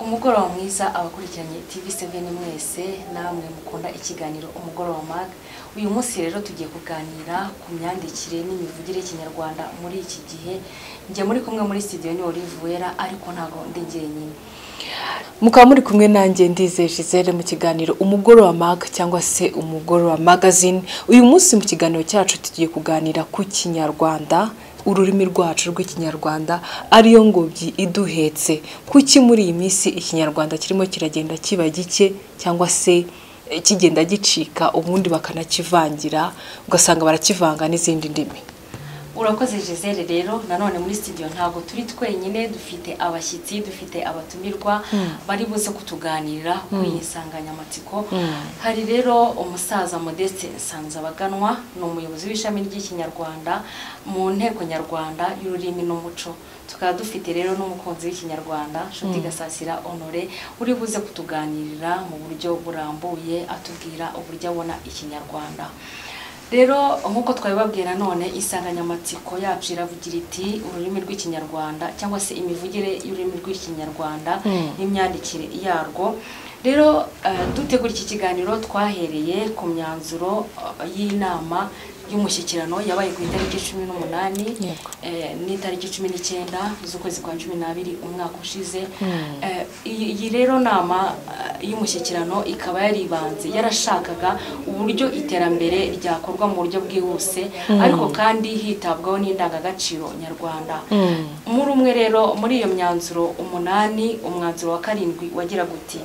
Umugoroba mwiza abakurikiranye TV7 mwese, namwe mukunda ikiganiro Umugoroba Mag. Uyu munsi rero tugiye kuganira ku myandikire n'imivugire y'Ikinyarwanda muri iki gihe. Njye muri kumwe muri studio ni Olive Wera, ariko ntago ndi njyenyine. Mukaba muri kumwe nanjye Ndizeye Gisele mu kiganiro Umugoroba Mag cyangwa se Umugoroba Magazine. Uyu munsi mu kiganiro cyacu tugiye kuganira ku Kinyarwanda, ururimi rwacu rw'Ikinyarwanda ariyo ngobyi iduhetse. Kuki muri iyi minsi Ikinyarwanda kirimo kiragenda kiba gike cyangwa se kigenda gicika, ubundi bakanakivangira ugasanga barakivanga n'izindi ndimi? Urakoze Gisele. Rero nanone muri studio ntago turi twenyine, dufite abashyitsi, dufite abatumirwa bari buze kutuganirira kuri iyi nsanganyamatsiko. Hari rero umusaza Modeste Nsanzabaganwa, ni umuyobozi w'ishami ry'Ikinyarwanda mu Nteko Nyarwanda y'Ururimi n'Umuco. Tukaba dufite rero n'umukunzi w'Ikinyarwanda Nshuti Gasasira Honore, uri buze kutuganirira mu buryo burambuye, atubwira uburyo abona Ikinyarwanda. Rero nk'uko twabibabwiye, nanone insanganyamatsiko yacu iravugira iti ururimi rw'Ikinyarwanda cyangwa se imivugire y'ururimi rw'Ikinyarwanda n'imyandikire yarwo. Rero dutegura iki kiganiro twahereye ku myanzuro y'inama y'umushyikirano yabaye ku itariki 18 n'itariki 19 z'ukwezi kwa 12 umwaka ushize. Iyi rero nama y'umushyikirano ikaba yaribanze, yarashakaga uburyo iterambere ryakorwa mu buryo bwihuse, ariko kandi hitabwaho n'indangagaciro nyarwanda. Muri umwe rero muri iyo myanzuro 8, umwanzuro wa 7 wagira guti: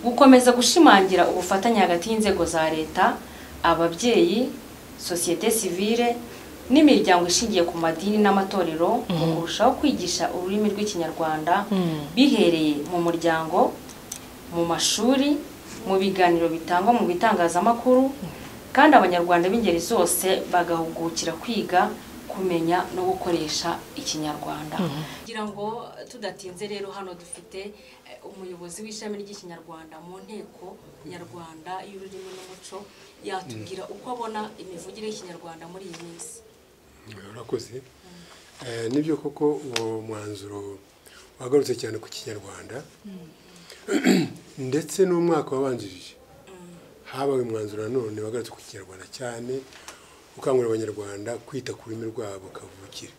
gukomeza gushimangira ubufatanye hagati y'inzego za leta, ababyeyi, sosiyete sivile n'imiryango ishingiye ku madini n'amatorero mu kurushaho kwigisha ururimi rw'Ikinyarwanda bihereye mu muryango, mu mashuri, mu biganiro bitangwa mu bitangazamakuru, kandi Abanyarwanda b'ingeri zose bagahugukira kwiga, kumenya no gukoresha Ikinyarwanda. Kugira ngo tudatinze rero, hano dufite umuyobozi w'ishami ry'Ikinyarwanda mu Nteko Nyarwanda y'Ururimi n'Umuco, yatubwira uko abona imivugire y'Ikinyarwanda muri iyi minsi. Urakoze. Nibyo koko, uwo mwanzuro wagarutse cyane ku Kinyarwanda, ndetse n'umwaka wabanjirije habaye umwanzuro nanone wagarutse ku Kinyarwanda cyane, ukangurira Abanyarwanda kwita ku rurimi rwabo kavukire.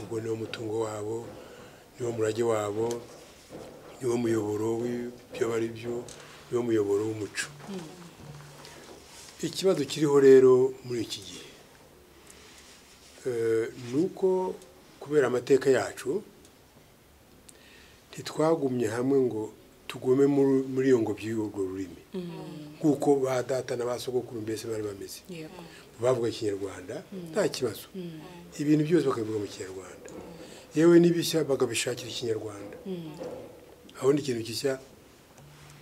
Ubwo niwo mutungo wabo, niwo murage wabo, niwo muyoboro w'ibyo bari byo, niwo muyoboro w'umuco. Ikibazo kiriho rero muri iki gihe ni uko kubera amateka yacu ntitwagumye hamwe ngo tugume muri iyo ngobyi y'urwo rurimi nk'uko ba data na ba sogokuru mbese bari bameze, bavuga Ikinyarwanda nta kibazo, ibintu byose bakabivuga mu Kinyarwanda, yewe n'ibishya bakabishakira Ikinyarwanda. Aho ni ikintu gishya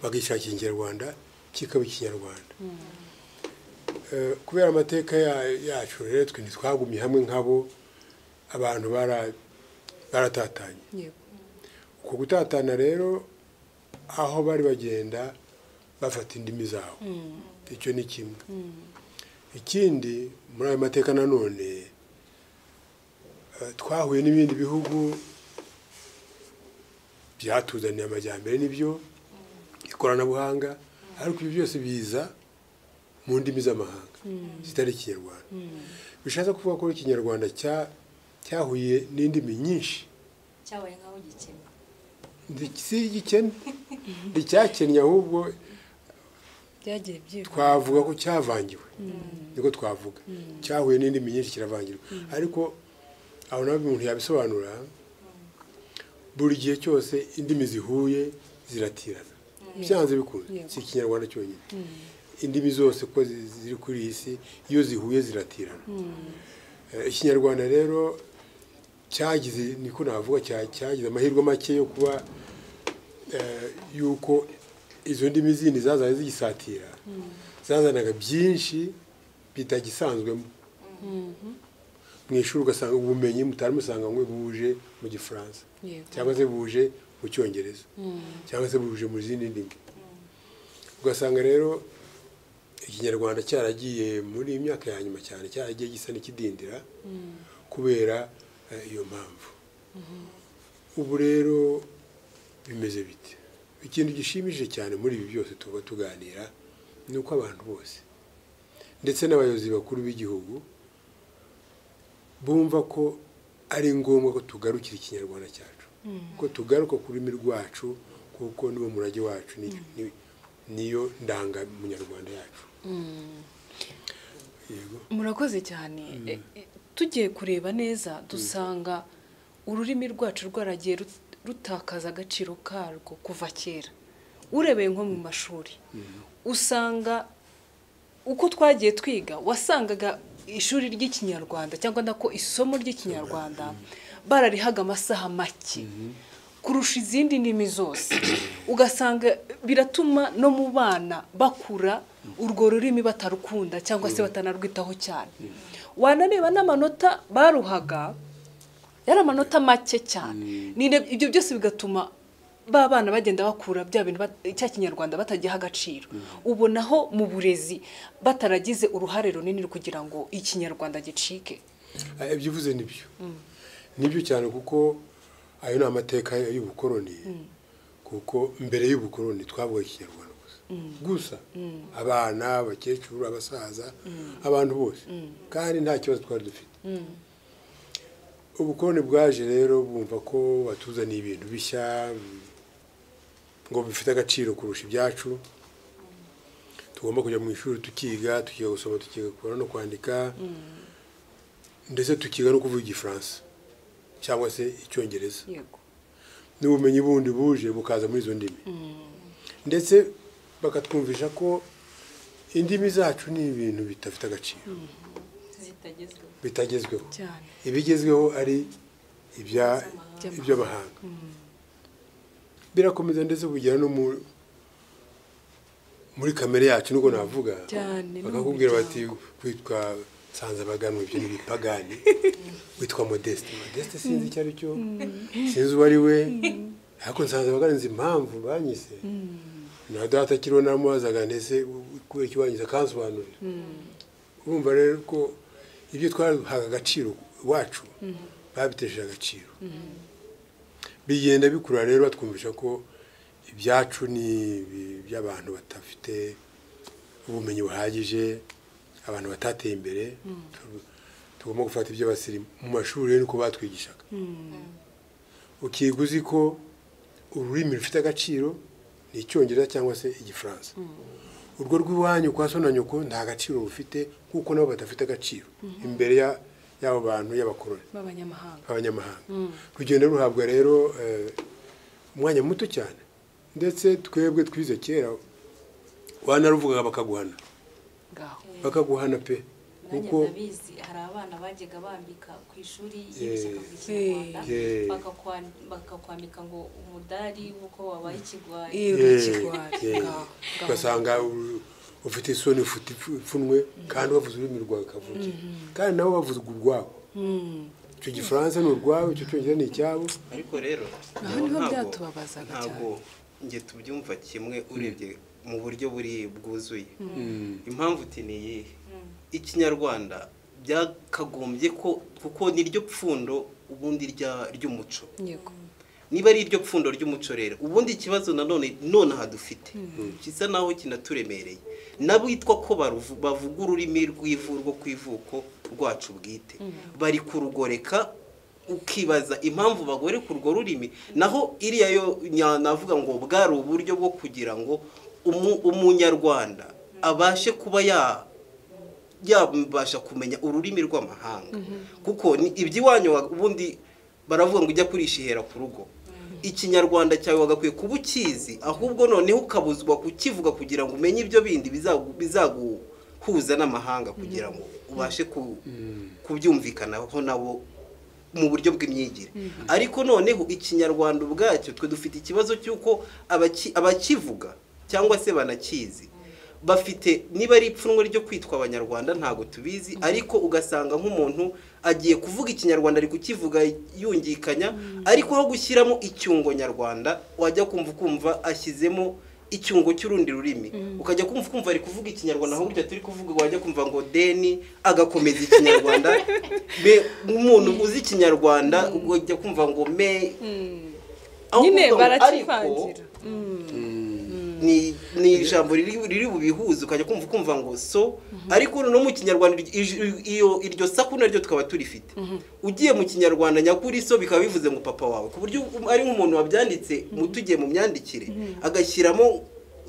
bakishakira Ikinyarwanda, kikaba Ikinyarwanda. Kubera amateka yacu rero twe ntitwagumye hamwe nk'abo, abantu baratatanye. Uko gutatana rero, aho bari bagenda bafata indimi zabo, icyo ni kimwe. Ikindi, muri ayo mateka nanone twahuye n'ibindi bihugu byatuzaniye amajyambere n'ibyo ikoranabuhanga, ariko ibyo byose biza mu ndimi z'amahanga zitari Ikinyarwanda. Bishatse kuvuga ko Ikinyarwanda cyahuye n'indimi nyinshi. Cyabaye nkaho gikennye. Si igikene, nticyakennye, ahubwo Byagiye byivanga. twavuga ko cyavangiwe, niko twavuga, cyahuye n'indimi nyinshi kiravangirwa. Ariko aho nawe umuntu yabisobanura, buri gihe cyose indimi zihuye ziratirana byanze bikunze. Si Ikinyarwanda cyonyine, indimi zose ko ziri kuri iyi si, iyo zihuye ziratirana. Ikinyarwanda rero cyagize, niko navuga, cyagize amahirwe make yo kuba yuko izo ndimi zindi zazanye zigisatira, zazanaga byinshi bitagisanzwemo mu ishuri, ugasanga ubumenyi mutari musanganywe buje mu Gifaransa cyangwa se buje mu Cyongereza cyangwa se buje mu zindi ndimi. Ugasanga rero Ikinyarwanda cyaragiye muri iyi myaka ya nyuma cyane cyaragiye gisa n'ikidindira kubera iyo mpamvu. Ubu rero Bimeze bite? Ikintu gishimishije cyane muri ibi byose tuba tuganira ni uko abantu bose ndetse n'abayobozi bakuru b'igihugu bumva ko ari ngombwa ko tugarukira ikinyarwanda cyacu, ko tugaruka ku rurimi rwacu, kuko niwo murage wacu, niyo ndangamunyarwanda yacu. Yego. Murakoze cyane. Tugiye kureba neza dusanga ururimi rwacu rwaragiye rutakaza agaciro karwo kuva kera. Urebeye nko mu mashuri usanga uko twagiye twiga, wasangaga ishuri ry'ikinyarwanda cyangwa nako isomo ry'ikinyarwanda bararihaga amasaha make kurusha izindi ndimi zose, ugasanga biratuma no mu bana bakura urwo rurimi batarukunda cyangwa se batanarwitaho cyane. Wanareba n'amanota baruhaga yari amanota make cyane. Ibyo byose bigatuma ba bana bagenda bakura bya bintu cya kinyarwanda batagiha agaciro. Ubonaho mu burezi bataragize uruhare runini kugira ngo ikinyarwanda gicike. Ibyo uvuze nibyo, nibyo cyane, kuko ayo ni amateka y'ubukoroni, kuko mbere y'ubukoroni twavuga ikinyarwanda gusa gusa, abana, abakecuru, abasaza, abantu bose, kandi nta kibazo twari dufite. Ubukoroni bwaje rero bumva ko batuzaniye ibintu bishya ngo bifite agaciro kurusha ibyacu, tugomba kujya mu ishuri tukiga, tukiga gusoma, tukiga kubara no kwandika, ndetse tukiga no kuvuga igifaransa cyangwa se icyongereza, n'ubumenyi bundi buje bukaza muri izo ndimi, ndetse bakatwumvisha ko indimi zacu ni ibintu bidafite agaciro, bitagezweho, ibigezweho ari iby'amahanga. Birakomeza ndetse kugera no muri kamere yacu, nubwo navuga bakakubwira bati kwitwa Nsanzabaganwa ibyo ni ibipagani, witwa Modeste, Modeste sinzi icyo ari cyo, sinzi uwo ari we, ariko Nsanzabaganwa nzi impamvu banyise, na data akiriho naramubazaga ndetse kubera icyo banyise akansobanurira. Urumva rero ko ibyo twahaga agaciro iwacu babitesheje agaciro, bigenda bikura rero batwumvisha ko ibyacu ni iby'abantu badafite ubumenyi buhagije, abantu batateye imbere, tugomba gufata ibyo basirimu. Mu mashuri rero niko batwigishaga, ukiga uzi ko ururimi rufite agaciro ni icyongereza cyangwa se igifaransa, urwo rw'iwanyu kwa so na nyoko nta gaciro rufite, kuko nabo badafite agaciro imbere y'abo bantu y'abakoroni b'abanyamahanga. Rugenda ruhabwa rero umwanya muto cyane, ndetse twebwe twize kera wanaruvugaga bakaguhana, bakaguhana pe, kuko ndabizi hari abana bajyaga bambika ku ishuri y'ibisaka by'ikinyarwanda, bakakwambika ngo umudari w'uko wabaye ikigwari, ugasanga ufite isoni, ufite ipfunwe, kandi bavuze ururimi rwawe kavukire, kandi nabo bavuze urwabo. Icyo gifaransa ni urwabo, icyo cyongereza ni icyabo. Ariko rero ntabwo njye tubyumva kimwe urebye mu buryo buri bwuzuye. Impamvu uti ni iyihe? Ikinyarwanda byakagombye ko, kuko niryo pfundo ubundi ry'umuco. Niba ari iryo pfundo ry'umuco rero, ubundi ikibazo nanone nonaha dufite gisa naho kinaturemereye, n'abitwa ko bavuga ururimi rw'ivurwo ku ivuko rwacu bwite bari kurugoreka, ukibaza impamvu bagoreka urwo rurimi. Naho iriya yo navuga ngo bwari uburyo bwo kugira ngo umunyarwanda abashe kuba yabasha kumenya ururimi rw'amahanga, kuko iby'iwanyu ubundi baravuga ngo ujya kurisha ihera ku rugo. Ikinyarwanda cyawe wagakwiye kuba ukizi, ahubwo noneho ukabuzwa kukivuga kugira ngo umenye ibyo bindi bizaguhuza n'amahanga, kugira ngo ubashe kubyumvikanaho nabo mu buryo bw'imyigire. Ariko noneho ikinyarwanda ubwacyo twe dufite ikibazo cy'uko abakivuga cyangwa se banakizi bafite niba ari ipfunwe ryo kwitwa abanyarwanda ntago tubizi, ariko ugasanga nk'umuntu agiye kuvuga ikinyarwanda ari kukivuga yungikanya, ariko aho gushyiramo icyungo nyarwanda wajya kumva ukumva ashyizemo icyungo cy'urundi rurimi, ukajya kumva ukumva ari kuvuga ikinyarwanda aho burya turi kuvuga wajya kumva ngo deni agakomeza ikinyarwanda, be umuntu uzi ikinyarwanda ujya kumva ngo me. Nyine barakivangira. Ni ijambo riri bubihuze ukajya kumva ngo so, ariko no mu Kinyarwanda iyo iryo saku naryo tukaba turifite. Ugiye mu Kinyarwanda nyakuri so bikaba bivuze ngo papa wawe, ku buryo ari nk'umuntu wabyanditse mutugiye mu myandikire agashyiramo,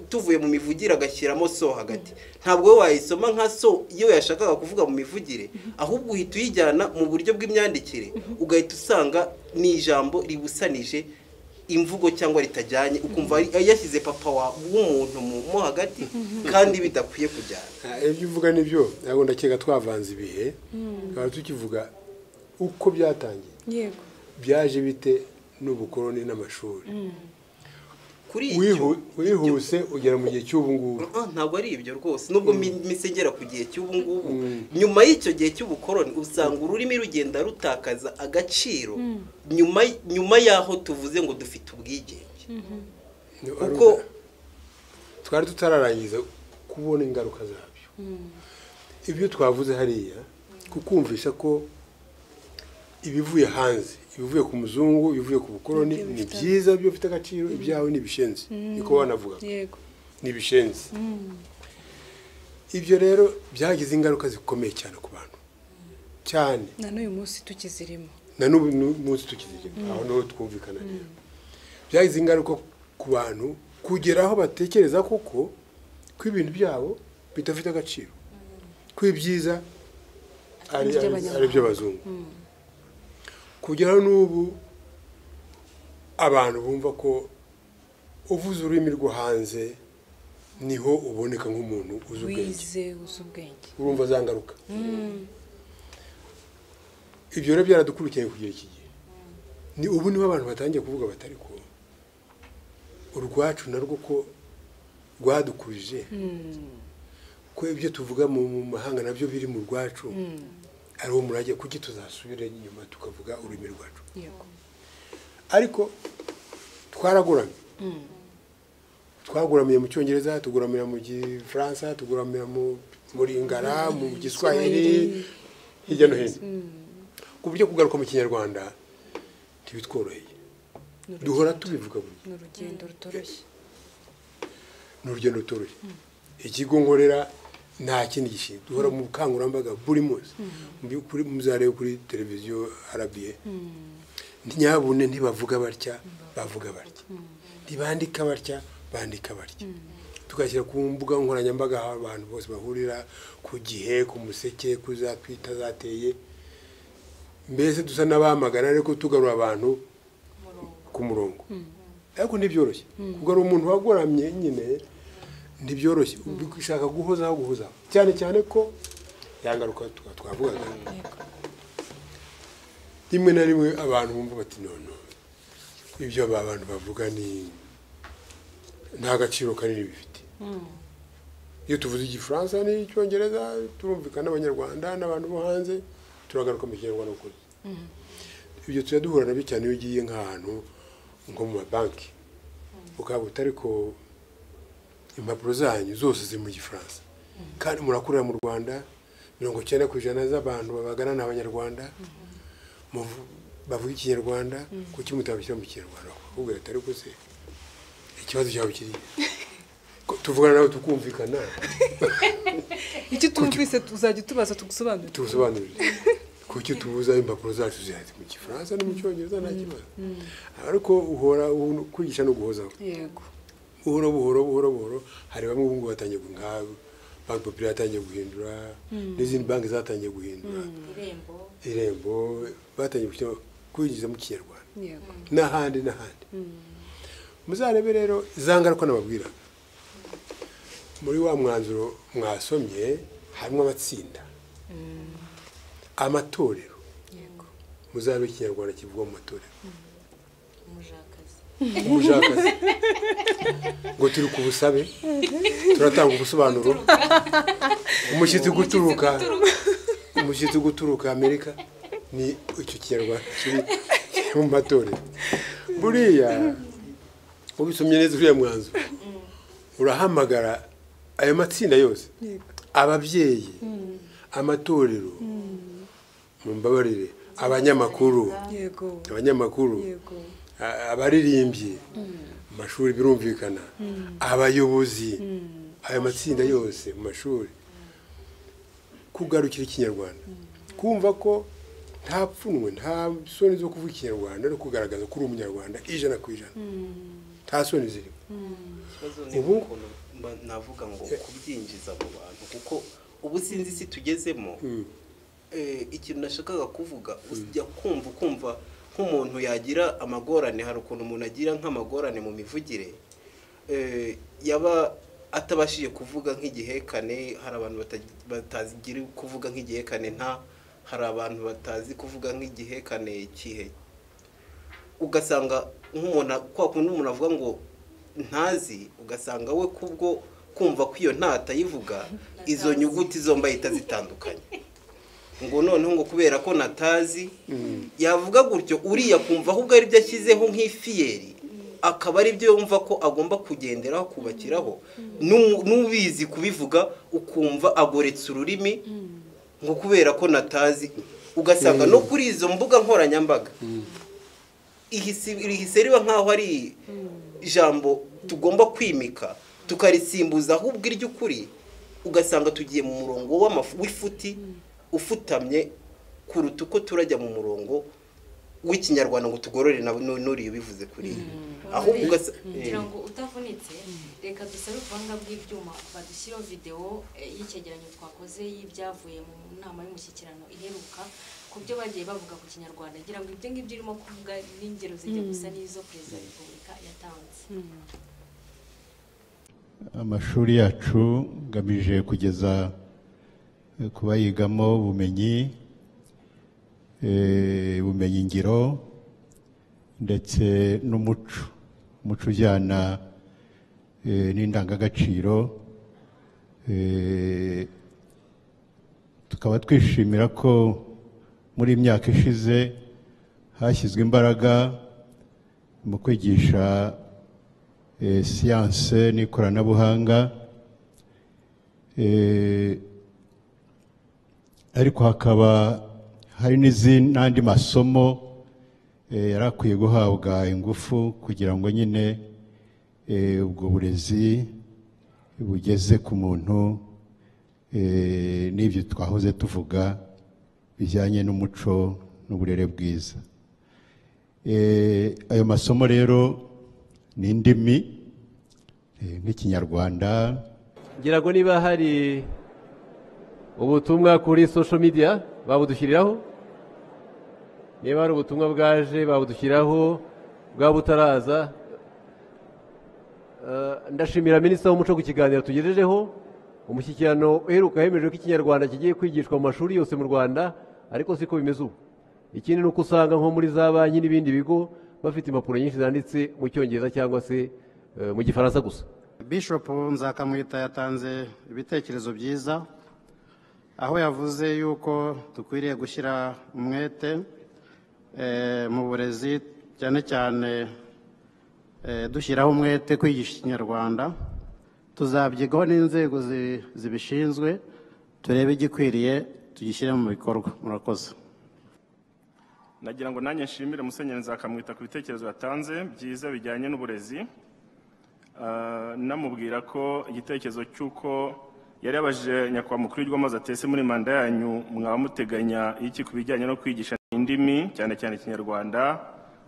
tuvuye mu mivugire agashyiramo so hagati, ntabwo wayisoma nka so iyo yashakaga kuvuga mu mivugire, ahubwo uhita uyijyana mu buryo bw'imyandikire ugahita usanga ni ijambo ribusanije imvugo cyangwa ritajyanye, ukumva yashyize papa w'umuntu mo hagati kandi bidakwiye kujyana. Ibyo uvuga nibyo, ntabwo ndakeka twavanze ibihe, twaba tukivuga uko byatangiye. Yego. Byaje bite n'ubukoloni n'amashuri. Kuri icyo wihuse ugera mu gihe cy'ubu ngubu. Ntabwo ari ibyo rwose, nubwo misengera ku gihe cy'ubu ngubu. Nyuma y'icyo gihe cy'ubukoloni usanga ururimi rugenda rutakaza agaciro nyuma yaho tuvuze ngo dufite ubwigenge. Kuko twari tutararangiza kubona ingaruka zabyo. Ibyo twavuze hariya kukumvisha ko ibivuye hanze, ibivuye ku muzungu, ibivuye ku bukoloni ni byiza byo bifite agaciro, ibyawe ni ibishenzi. Niko wanavuga. Yego. Ni ibishenzi. Ibyo rero byagize ingaruka zikomeye cyane ku bantu. Cyane. Na n'uyu munsi tukizirimo. Na n'ubu munsi tukizirimo. Aho niho twumvikana rero. Byagize ingaruka ku bantu kugera aho batekereza koko ko ibintu byabo bidafite agaciro. Ko ibyiza ari iby'abazungu. Kugera n'ubu abantu bumva ko uvuze ururimi rwo hanze niho uboneka nk'umuntu uzi ubwenge. Urumva zangaruka. Ibyo rero byaradukurikiye kugera iki gihe. Ni ubu niho abantu batangiye kuvuga batari ko urwacu narwo ko rwadukurije. Ko ibyo tuvuga mu mahanga nabyo biri mu rwacu. Ari wo murage kuki tuzasubira inyuma tukavuga ururimi rwacu. Yego. Ariko twaraguramye. Twaguramiye mu Cyongereza, tuguramira mu Gifaransa, tuguramira mu Lingala, mu Giswahili, hirya no hino. Ku buryo kugaruka mu Kinyarwanda ntibitworoheye. Duhora tubivuga buri. Ni urugendo rutoroshye. Ni urugendo rutoroshye. Ikigo nkorera nta kindi gishinzwe, duhora mu bukangurambaga buri munsi. Muzarebe kuri televiziyo RBA. Nyabune ntibavuga batya, bavuga batya. Ntibandika batya, bandika batya. Tugashyira ku mbuga nkoranyambaga aho abantu bose bahurira, ku Gihe, ku Museke, ku za Twitter zateye. Mbese dusa n'abamagana ariko tugarura abantu ku murongo. Ariko ntibyoroshye. Kugarura umuntu wagoramye nyine ntibyoroshye, ushaka guhozaho cyane cyane ko yangaruka twavugaga. Rimwe na rimwe abantu bumva bati nono ibyo aba bantu bavuga ni nta gaciro kanini bifite. Iyo tuvuze Igifaransa n'Icyongereza turumvikana n'Abanyarwanda n'abantu bo hanze, turagaruka mu Kinyarwanda uko. Ibyo tujya duhura nabyo cyane iyo ugiye nk'ahantu nko mu mabanki, ukaba utari ko impapuro zanyu zose ziri mu Gifaransa kandi murakorera mu Rwanda, 90% z'abantu babagana ni Abanyarwanda bavuga Ikinyarwanda, kuki mutabishyira mu Kinyarwanda? Ahubwo leta ariko se ikibazo cyawe kiri tuvugana nawe tukumvikana. Icyo tumvise tuzajya tubaza tugusobanurire. Tugusobanurire. Kuki tubuza impapuro zacu zihari mu Gifaransa no mu Cyongereza nta kibazo. Ariko uhora kwigisha no guhozaho. Yego. Buhoro buhoro buhoro buhoro hari bamwe ubu ngubu batangiye nka Banki Populaire yatangiye guhindura, n'izindi banki zatangiye guhindura. Irembo batangiye kwinjiza mu Kinyarwanda. Yego. N'ahandi n'ahandi. Muzarebe rero zangaruka nababwira. Muri wa mwanzuro mwasomye harimo amatsinda. Amatorero. Yego. Muzarebe Ikinyarwanda kivugwa mu matorero. Umujakazi. Umujakazi. Ngo turi ku busabe, turatanga ubusobanuro. Umushyitsi guturuka Amerika ni icyo Kinyarwanda kiri mu matorero. Buriya ubisomye neza uriya mwanzuro urahamagara ayo matsinda yose, ababyeyi, amatorero, mumbabarire, abanyamakuru, Yego. abanyamakuru, Yego. Abaririmbyi mu mashuri birumvikana, abayobozi, ayo matsinda yose mu mashuri, kugarukira Ikinyarwanda, kumva ko nta pfunwe, nta soni zo kuvuga Ikinyarwanda no kugaragaza ko uri Umunyarwanda 100%, nta soni zirimo. Ikibazo ni ukuntu navuga ngo kubyinjiza mu bantu, kuko ubu sinzi isi tugezemo. Ikintu nashakaga kuvuga, ujya kumva ukumva nk'umuntu yagira amagorane, hari ukuntu umuntu agira nk'amagorane mu mivugire, yaba atabashije kuvuga nk'igihekane. Hari abantu batazigira kuvuga nk'igihekane nta, hari abantu batazi kuvuga nk'igihekane kihe, ugasanga nk'umuntu kwa kundi umuntu avuga ngo ntazi, ugasanga we kubwo kumva ko iyo nta atayivuga, izo nyuguti zombi ahita zitandukanye, ngo noneho ngo kubera ko natazi yavuga gutyo, uriya kumva ahubwo ari byo ashyizeho nk'ifiyeri, akaba ari byo yumva ko agomba kugenderaho kubakiraho, n'ubizi kubivuga ukumva agoretse ururimi ngo kubera ko natazi. Ugasanga no kuri izo mbuga nkoranyambaga ihise riba nkaho ari ijambo tugomba kwimika tukarisimbuza ahubwo iry'ukuri, ugasanga tugiye mu murongo w'ifuti ufutamye kuruta uko turajya mu murongo w'Ikinyarwanda ngo tugorore n'uriya ubivuze kuri ahubwo kugira ngo utavunitse. Reka dusabe ubuhanga bw'ibyuma badushyiraho videwo y'icyegeranyo twakoze y'ibyavuye mu nama y'umushyikirano iheruka ku byo bagiye bavuga ku Kinyarwanda, ngira ngo ibyo ngibyo urimo kuvuga n'ingero zijya gusa n'izo Perezida wa Repubulika yatanze. Amashuri yacu ngamije kugeza ku bayigamo ubumenyi, ubumenyi ngiro ndetse n'umuco, umuco ujyana n'indangagaciro. Tukaba twishimira ko muri imyaka ishize hashyizwe imbaraga mu kwigisha siyanse n'ikoranabuhanga, ariko hakaba hari n'andi masomo yari akwiye guhabwa ingufu kugira ngo nyine ubwo burezi bugeze ku muntu n'ibyo twahoze tuvuga bijyanye n'umuco n'uburere bwiza. Ayo masomo rero ni indimi nk'Ikinyarwanda. Ngira ngo niba hari ubutumwa kuri social media babudushyiriraho, niba hari ubutumwa bwaje babudushyiraho, bwaba butaraza. Ndashimira Minisitiri w'Umuco ku kiganiro tugejejeho. Umushyikirano uheruka hemejwe ko Ikinyarwanda kigiye kwigishwa mu mashuri yose mu Rwanda, ariko siko bimeze ubu. Ikindi ni uko usanga nko muri za banki n'ibindi bigo bafite impapuro nyinshi zanditse mu Cyongereza cyangwa se mu Gifaransa gusa. Bishop Nzakamwita yatanze ibitekerezo byiza, aho yavuze yuko dukwiriye gushyira umwete mu burezi, cyane cyane dushyiraho umwete kwigisha Ikinyarwanda. Tuzabyigaho n'inzego zibishinzwe, turebe igikwiriye tugishyire mu bikorwa. Murakoze. Nagira ngo nanjye nshimire Musenyeri Nzakamwita ku bitekerezo yatanze byiza bijyanye n'uburezi, namubwira ko igitekerezo cy'uko yari yabajije nyakubahwa mukuru w'igihugu amaze atese muri manda yanyu mwaba muteganya iki ku bijyanye no kwigisha indimi cyane cyane Ikinyarwanda,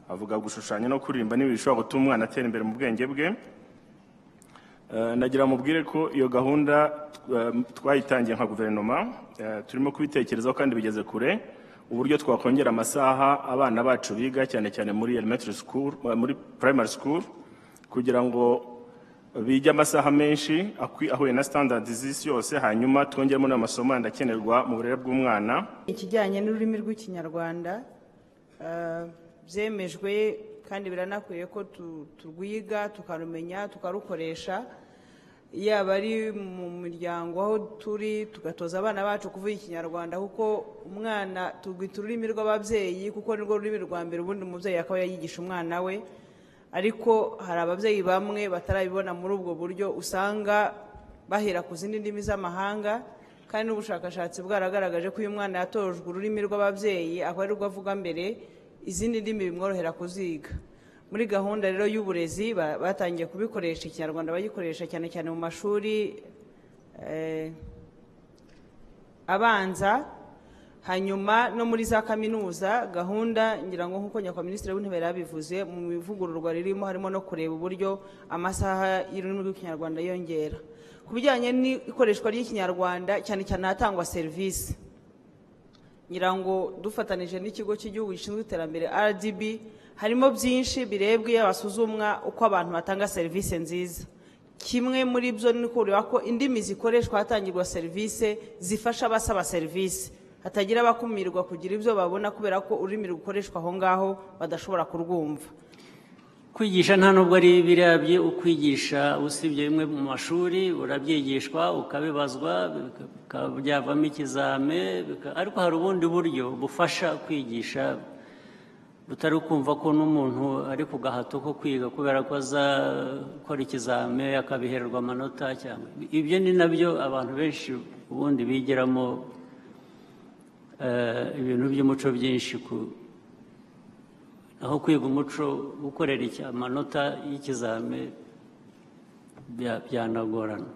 avuga gushushanya no kuririmba n'ibindi bishobora gutuma umwana atera imbere mu bwenge bwe. Nagira mubwire ko iyo gahunda twayitangiye nka guverinoma, turimo kubitekerezaho kandi bigeze kure, uburyo twakongera amasaha abana bacu biga cyane cyane muri elementary school, muri primary school, kugira ngo bige amasaha menshi ahuye na standards z'isi yose, hanyuma twongeremo n'amasomo yandi akenerwa mu burere bw'umwana. Ikijyanye n'ururimi rw'Ikinyarwanda byemejwe kandi biranakwiye ko turwiga tukarumenya tukarukoresha, yaba ari mu miryango aho turi tugatoza abana bacu kuvuga Ikinyarwanda, kuko umwana turwita ururimi rw'ababyeyi, kuko nirwo rurimi rwa mbere ubundi umubyeyi akaba yayigisha umwana we. Ariko hari ababyeyi bamwe batarabibona muri ubwo buryo, usanga bahera ku zindi ndimi z'amahanga, kandi n'ubushakashatsi bwaragaragaje ko uyu mwana yatojwe ururimi rw'ababyeyi akaba ari rwo avuga mbere, izindi ndimi bimworohera kuziga. Muri gahunda rero y'uburezi batangiye kubikoresha, Ikinyarwanda bagikoresha cyane cyane mu mashuri abanza, hanyuma no muri za kaminuza. Gahunda ngira ngo nk'uko nyakubahwa Minisitiri w'Intebe yarabivuze, mu ivugururwa ririmo harimo no kureba uburyo amasaha y'ururimi rw'Ikinyarwanda yiyongera. Ku bijyanye n'ikoreshwa ry'Ikinyarwanda cyane cyane ahatangwa serivisi, ngira ngo dufatanije n'ikigo cy'igihugu gishinzwe iterambere RDB, harimo byinshi birebwa iyo basuzumwa uko abantu batanga serivisi nziza. Kimwe muri byo ni kureba ko indimi zikoreshwa hatangirwa serivisi zifasha abasaba serivisi, hatagira abakumirwa kugira ibyo babona kubera ko ururimi rukoreshwa aho ngaho badashobora kurwumva. Kwigisha nta nubwo ari biriya ukwigisha, usibye bimwe mu mashuri urabyigishwa ukabibazwa byavamo ikizame, ariko hari ubundi buryo bufasha kwigisha butari ukumva ko n'umuntu ari ku gahato ko kwiga kubera ko azakora ikizame akabihererwa amanota cyangwa ibyo. Ni nabyo abantu benshi ubundi bigiramo ibintu by'umuco byinshi, aho kwiga umuco ukorera amanota y'ikizame byanagorana.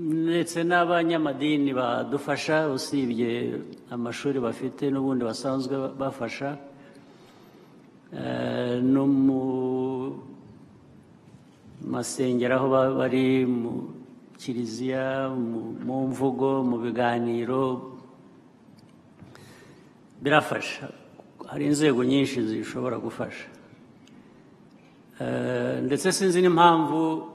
Ndetse n'abanyamadini badufasha, usibye amashuri bafite n'ubundi basanzwe bafasha, no mu masengero aho bari, mu kiliziya, mu mvugo, mu biganiro, birafasha. Hari inzego nyinshi zishobora gufasha, ndetse sinzi n'impamvu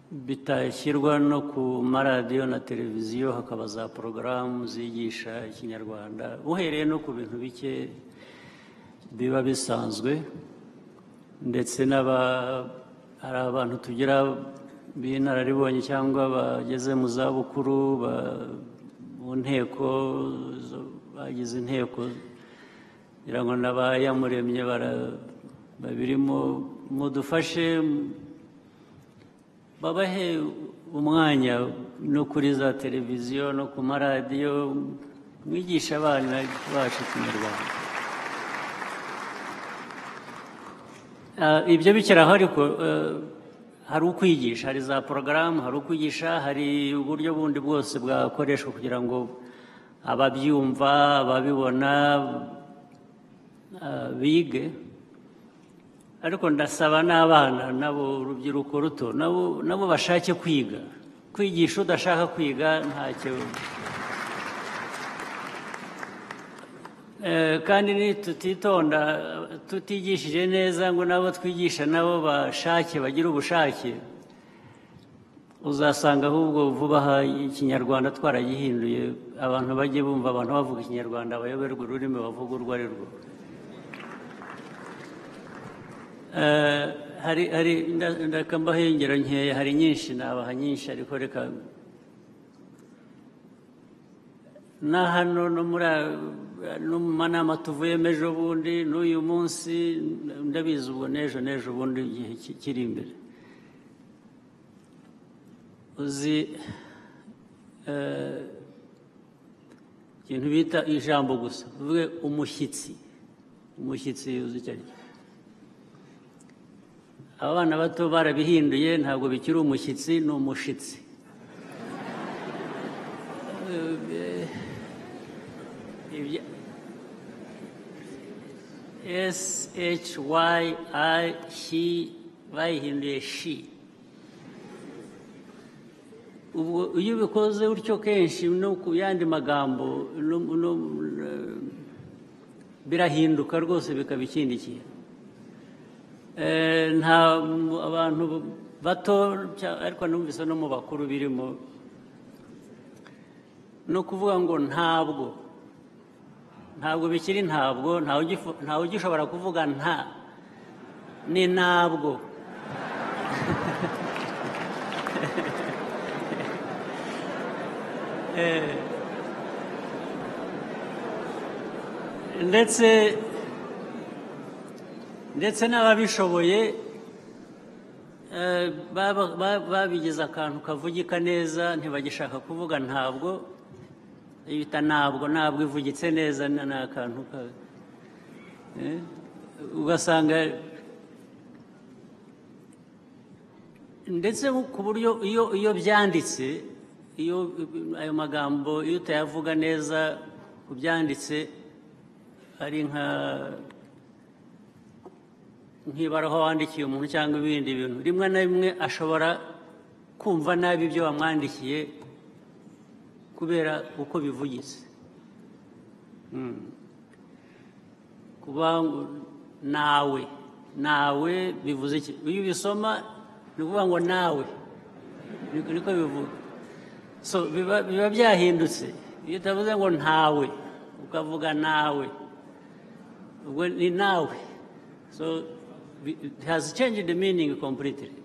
bitashyirwa no ku maradiyo na televiziyo, hakaba za porogaramu zigisha Ikinyarwanda, uhereye no ku bintu bike biba bisanzwe. Ndetse hari abantu tugira b'inararibonye cyangwa bageze mu zabukuru mu nteko, bagize inteko, ngira ngo n'abayamuremye babirimo, mudufashe babahe umwanya no kuri za televiziyo no ku maradiyo, mwigisha abana bacu Ikinyarwanda. Ibyo bikiraho, ariko hari ukwigisha, hari za porogaramu, hari ukwigisha, hari uburyo bundi bwose bwakoreshwa kugira ngo ababyumva, ababibona bige. Ariko ndasaba n'abana nabo, urubyiruko ruto nabo bashake kwiga. Kwigisha udashaka kwiga ntacyo. Kandi tutitonda, tutigishije neza ngo nabo twigisha nabo bashake, bagire ubushake, uzasanga ahubwo vuba aha Ikinyarwanda twaragihinduye, abantu bajye bumva abantu bavuga Ikinyarwanda bayoberwa ururimi bavuga urwo ari rwo. Hari ndakambaho ingero nkeya, hari nyinshi, nabaha nyinshi, ariko reka na hano no muri no mu manama tuvuyemo ejo bundi n'uyu munsi, ndabizi ubwo n'ejo bundi igihe kiri imbere. Uzi ikintu bita ijambo gusa, uvuge umushyitsi, umushyitsi uzi icyo ari cyo? Abana bato barabihinduye, ntabwo bikiri umushyitsi, ni umushitsi. S H Y I H bayihinduye shi. Ubwo iyo ubikoze utyo kenshi no ku yandi magambo birahinduka rwose bikaba ikindi kintu. Nta abantu bato, ariko numvise no mu bakuru birimo, no kuvuga ngo ntabwo bikiri ntabwo, ntawe ugishobora kuvuga nta, ni ntabwo. Ndetse n'ababishoboye babigize akantu kavugika neza, ntibagishaka kuvuga ntabwo, Bita ntabwo ivugitse neza, ni akantu ugasanga ndetse ku buryo iyo byanditse, iyo ayo magambo iyo utayavuga neza ubyanditse ari nka nk'ibaraho wandikiye umuntu cyangwa ibindi bintu, rimwe na rimwe ashobora kumva nabi ibyo wamwandikiye kubera uko bivugitse. Kuba nawe nawe bivuze iki? Iyo ubisoma ni ukuvuga ngo nawe, niko bivuga. So biba byahindutse. Iyo utavuze ngo ntawe ukavuga nawe, ubwo ni nawe. So it has changed the meaning completely.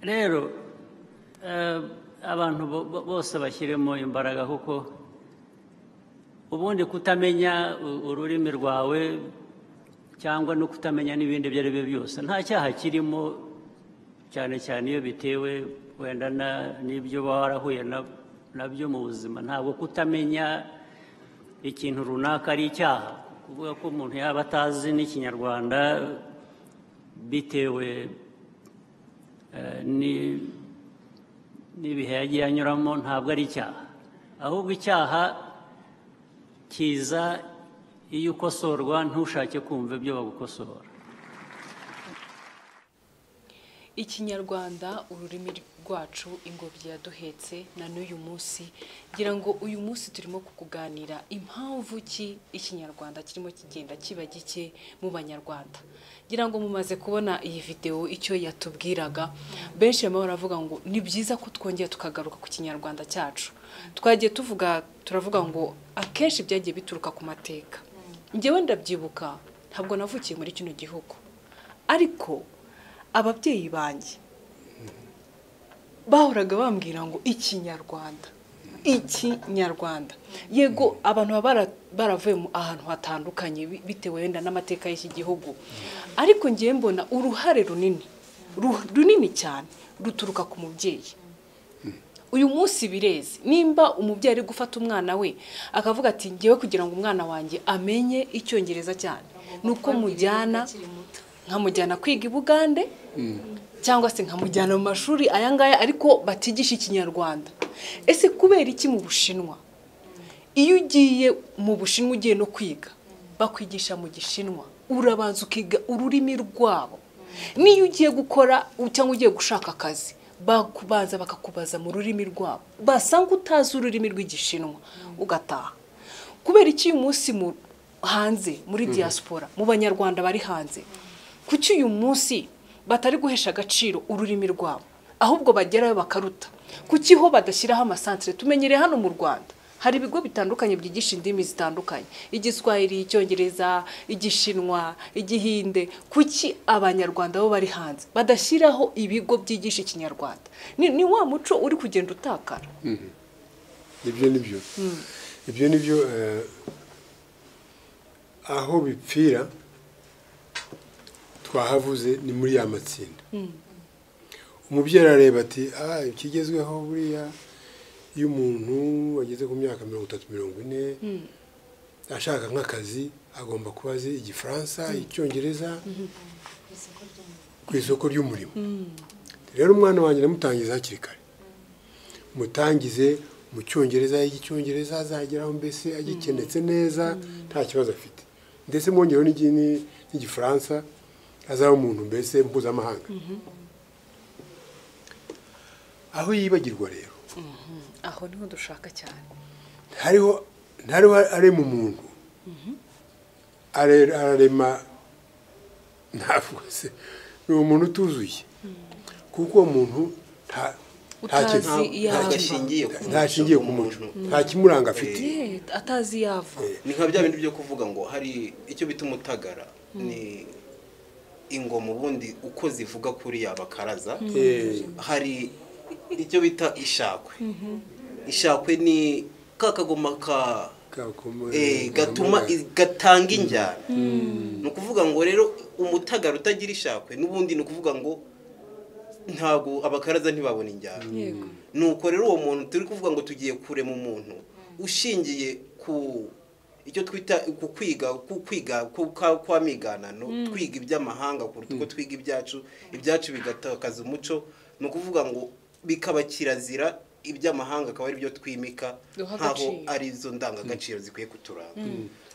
Rero abantu bose bashyiremo imbaraga, kuko ubundi kutamenya ururimi rwawe cyangwa no kutamenya n'ibindi ibyo ari byo byose nta cyaha kirimo, cyane cyane iyo bitewe wenda n'ibyo uba warahuye nabyo mu buzima. Ntabwo kutamenya ikintu runaka ari icyaha. Kuvuga ko umuntu yaba atazi n'Ikinyarwanda bitewe n'ibihe yagiye anyuramo ntabwo ari icyaha. Ahubwo icyaha kiza iyo ukosorwa ntushake kumva ibyo bagukosora. Ikinyarwanda ururimi rwacu, ingobyi yaduhetse na n'uyu munsi. Ngira ngo uyu munsi turimo kukuganira impamvu ki Ikinyarwanda kirimo kigenda kiba gike mu Banyarwanda. Ngira ngo mumaze kubona iyi video icyo yatubwiraga. Benshi bamwe baravuga ngo ni byiza ko twongera tukagaruka ku Kinyarwanda cyacu. Twagiye tuvuga, turavuga ngo akenshi byagiye bituruka ku mateka. Njyewe ndabyibuka, ntabwo navukiye muri kino gihugu, ariko ababyeyi banjye bahoraga bambwira ngo Ikinyarwanda, Ikinyarwanda. Yego abantu baba baravuye ahantu hatandukanye bitewe wenda n'amateka y'iki gihugu, ariko ngiye mbona uruhare runini runini cyane ruturuka ku mubyeyi. Uyu munsi bireze nimba umubyeyi ari gufata umwana we akavuga ati ngewe kugira ngo umwana wanjye amenye Icyongereza cyane nuko mujyana, nkamujyana kwiga i Bugande cyangwa se nkamujyana mu mashuri aya ngaya ariko batigisha Ikinyarwanda. Ese kubera iki mu Bushinwa, iyo ugiye mu Bushinwa ugiye no kwiga bakwigisha mu Gishinwa, urabanza ukiga ururimi rwabo. Niyo ugiye gukora cyangwa ugiye gushaka akazi bakubaza bakakubaza mu rurimi rwabo, basanga utazi ururimi rw'Igishinwa ugataha. Kubera iki uyu munsi mu hanze muri diaspora, mu Banyarwanda bari hanze, kuki uyu munsi batari guhesha agaciro ururimi rwabo ahubwo bagerayo bakaruta? Kuki ho badashyiraho amasantere? Tumenyereye hano mu Rwanda hari ibigo bitandukanye byigisha indimi zitandukanye, Igiswahili, Icyongereza, Igishinwa, Igihinde. Kuki Abanyarwanda bo bari hanze badashyiraho ibigo byigisha Ikinyarwanda? Ni wa muco uri kugenda utakara. Ibyo nibyo, ibyo nibyo aho bipfira twahavuze ni muri ya matsinda. Umubyeyi arareba ati ikigezweho buriya iyo umuntu ageze ku myaka 30, 40 ashaka nk'akazi agomba kuba azi Igifaransa, Icyongereza ku isoko ry'umurimo. Rero umwana wanjye namutangiza hakiri kare, mutangize mu Cyongereza, Icyongereza azageraho mbese agikenetse neza nta kibazo afite, ndetse mwongereho n'Igifaransa azaba umuntu mbese mpuzamahanga. Aho yibagirwa rero, aho niho dushaka cyane, ntariho arema umuntu, ararema ntavuga se ni umuntu utuzuye, kuko uwo muntu ntashingiye ku muco, nta kimuranga afite, atazi yava. Ni nka bya bintu byo kuvuga ngo hari icyo bita umutagara, ni ingoma ubundi uko zivuga kuri yabakaraza. Hari icyo bita ishakwe. Ishakwe ni kakagoma ka gatuma gatanga injyana. Ni ukuvuga ngo rero umutagara utagira ishakwe n'ubundi ni ukuvuga ngo Ntabwo abakaraza ntibabona injyana. Nuko rero uwo muntu turi kuvuga ngo tugiye kurema umuntu ushingiye ku icyo twita ku kwiga kwa miganano, twiga iby'amahanga kuruta uko twiga ibyacu bigatakaza umuco. Ni ukuvuga ngo bikaba kirazira iby'amahanga akaba ari byo twimika nkaho ari izo ndangagaciro zikwiye kuturanga.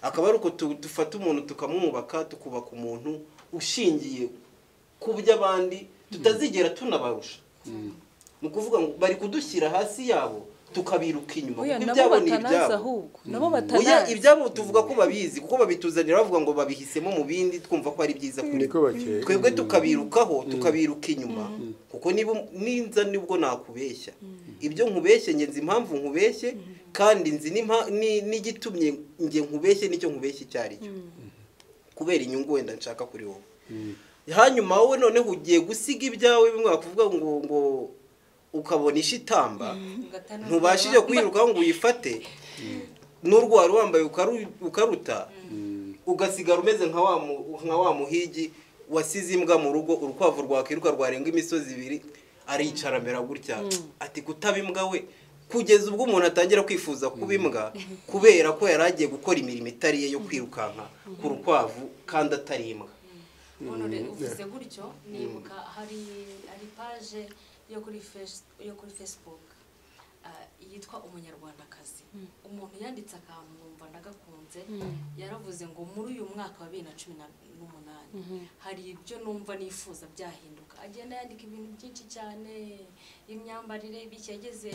Akaba ari uko dufata umuntu tukamwubaka, tukubaka umuntu ushingiye ku by'abandi tutazigera tunabarusha. Ni ukuvuga ngo bari kudushyira hasi yabo tukabiruka inyuma, kuko ibyabo ni ibyabo. Ibyabo tuvuga ko babizi kuko babituzanira bavuga ngo babihisemo mu bindi, twumva ko ari byiza kuri twebwe, tukabirukaho tukabiruka inyuma. Kuko ninza nibwo nakubeshya, ibyo nkubeshye nge nzi impamvu nkubeshye, kandi nzi n'igitumye nge nkubeshye n'icyo nkubeshye icyo ari cyo, kubera inyungu wenda nshaka kuri wowe. Hanyuma wowe noneho ugiye gusiga ibyawe bimwe bakuvuga ngo ukabona ishitamba ntubashije kwiruka ngo uyifate, n'urwo wari wambaye ukaruta, ugasigara umeze nka wa muhigi wasize imbwa mu rugo, urukwavu rwakiruka rwarenga imisozi ibiri aricara amera gutya ati kutaba imbwa we, kugeza ubwo umuntu atangira kwifuza kuba imbwa kubera ko yari agiye gukora imirimo itari ye yo kwirukanka ku rukwavu kandi atari imbwa. Uvuze gutyo nibuka hari page yo kuri Facebook yitwa Umunyarwandakazi. Umuntu yanditse akantu numva ndagakunze, yaravuze ngo muri uyu mwaka wa 2018 hari ibyo numva nifuza byahinduka. Agenda yandika ibintu byinshi cyane, imyambarire biki, yageze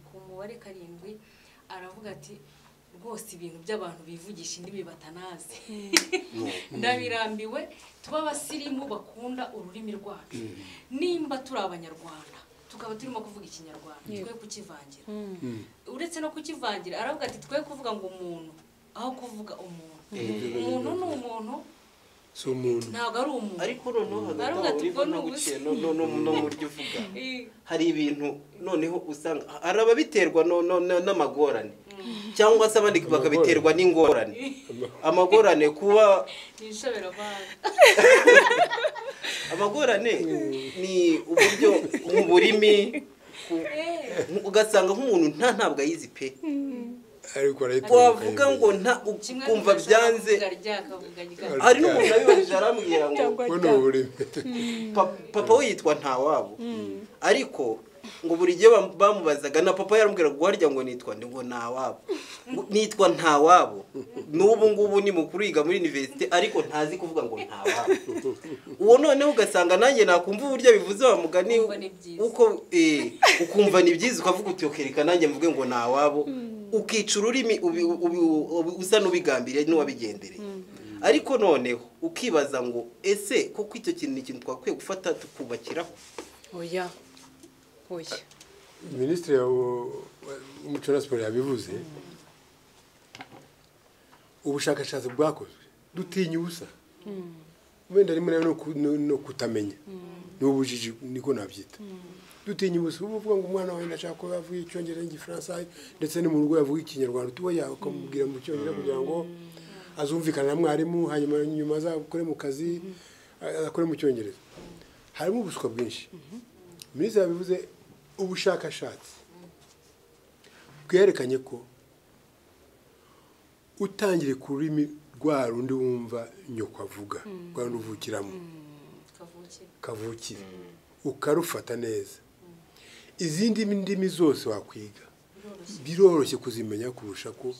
ku mubare 7 aravuga ati rwose ibintu by'abantu bivugisha indimi batanazi ndabirambiwe, tuba abasirimu bakunda ururimi rwacu. Nimba turi abanyarwanda tukaba turimo kuvuga ikinyarwanda, twe kukivangira. Uretse no kukivangira aravuga ati twe kuvuga ngo umuntu aho kuvuga umuntu, umuntu ni umuntu, si umuntu, ntabwo ari umuntu. Ariko noneho hagati no mu buryo uvuga hari ibintu noneho usanga hari ababiterwa n'amagorane, cyangwa se abandi bakabiterwa n'ingorane. Amagorane kuba amagorane ni uburyo mu burimi ugasanga nk'umuntu ntabwo ayizi pe, wavuga ngo ukumva byanze. Hari n'umuntu abibajije arambwira ngo papa we yitwa Ntawabo, ariko ngo buri gihe bamubazaga na papa yarambwira ngo harya ngo nitwa ndi ngo Ntawabo, nitwa Ntawabo. N'ubu ngubu ni mukuru yiga muri universite ariko ntazi kuvuga ngo Ntawabo. Uwo noneho ugasanga nanjye nakumva uburyo bivuze wa mugani uko ukumva ni byiza, ukavuga uti okereka nanjye mvuge ngo Ntawabo, ukica ururimi usa n'ubigambiriye n'uwabigendereye. Ariko noneho ukibaza ngo ese koko icyo kintu ni ikintu twakwiye gufata tukubakiraho? Oya. Oya. Minisitiri w'umuco na siporo yabivuze, ubushakashatsi bwakozwe dutinya ubusa, wenda rimwe no kutamenya n'ubujiji niko nabyita. Dutinya ubusa, uvuga ngo umwana wawe ndashaka ko yavuga icyongereza n'igifaransa ndetse no mu rugo yavuga ikinyarwanda, tuba yakamubwira mu cyongereza kugira ngo azumvikane na mwarimu, hanyuma nyuma azakore mu kazi akore mu cyongereza. Harimo ubuswa bwinshi. Minisitiri yabivuze, ubushakashatsi bwerekanye ko utangire ku rurimi rwa rundi wumva nyoko avuga, rwa rundi uvukiramo kavukire, ukarufata neza, izindi ndimi zose wakwiga biroroshye kuzimenya kurusha ko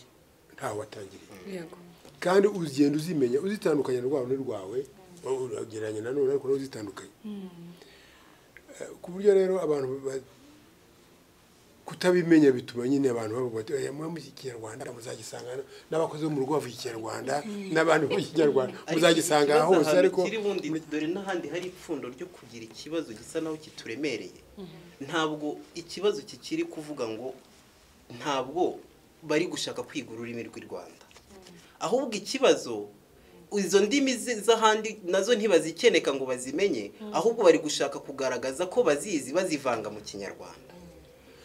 ntawe watangiriye. Kandi ugenda uzimenya uzitandukanya rwa rundi rwawe, uragereranya nanone ariko uzitandukanye. Ku buryo rero abantu kutabimenya bituma nyine abantu bavuga bati oya mu kinyarwanda muzagisanga n'abakozi bo mu rugo bavuga ikinyarwanda n'abandi bavuga ikinyarwanda muzagisanga hose. Ariko dore n'ahandi hari ipfundo ryo kugira ikibazo gisa naho kituremereye. Ntabwo ikibazo kikiri kuvuga ngo ntabwo bari gushaka kwiga ururimi rw'u Rwanda, ahubwo ikibazo izo ndimi z'ahandi nazo ntibazikeneka ngo bazimenye, ahubwo bari gushaka kugaragaza ko bazizi bazivanga mu kinyarwanda.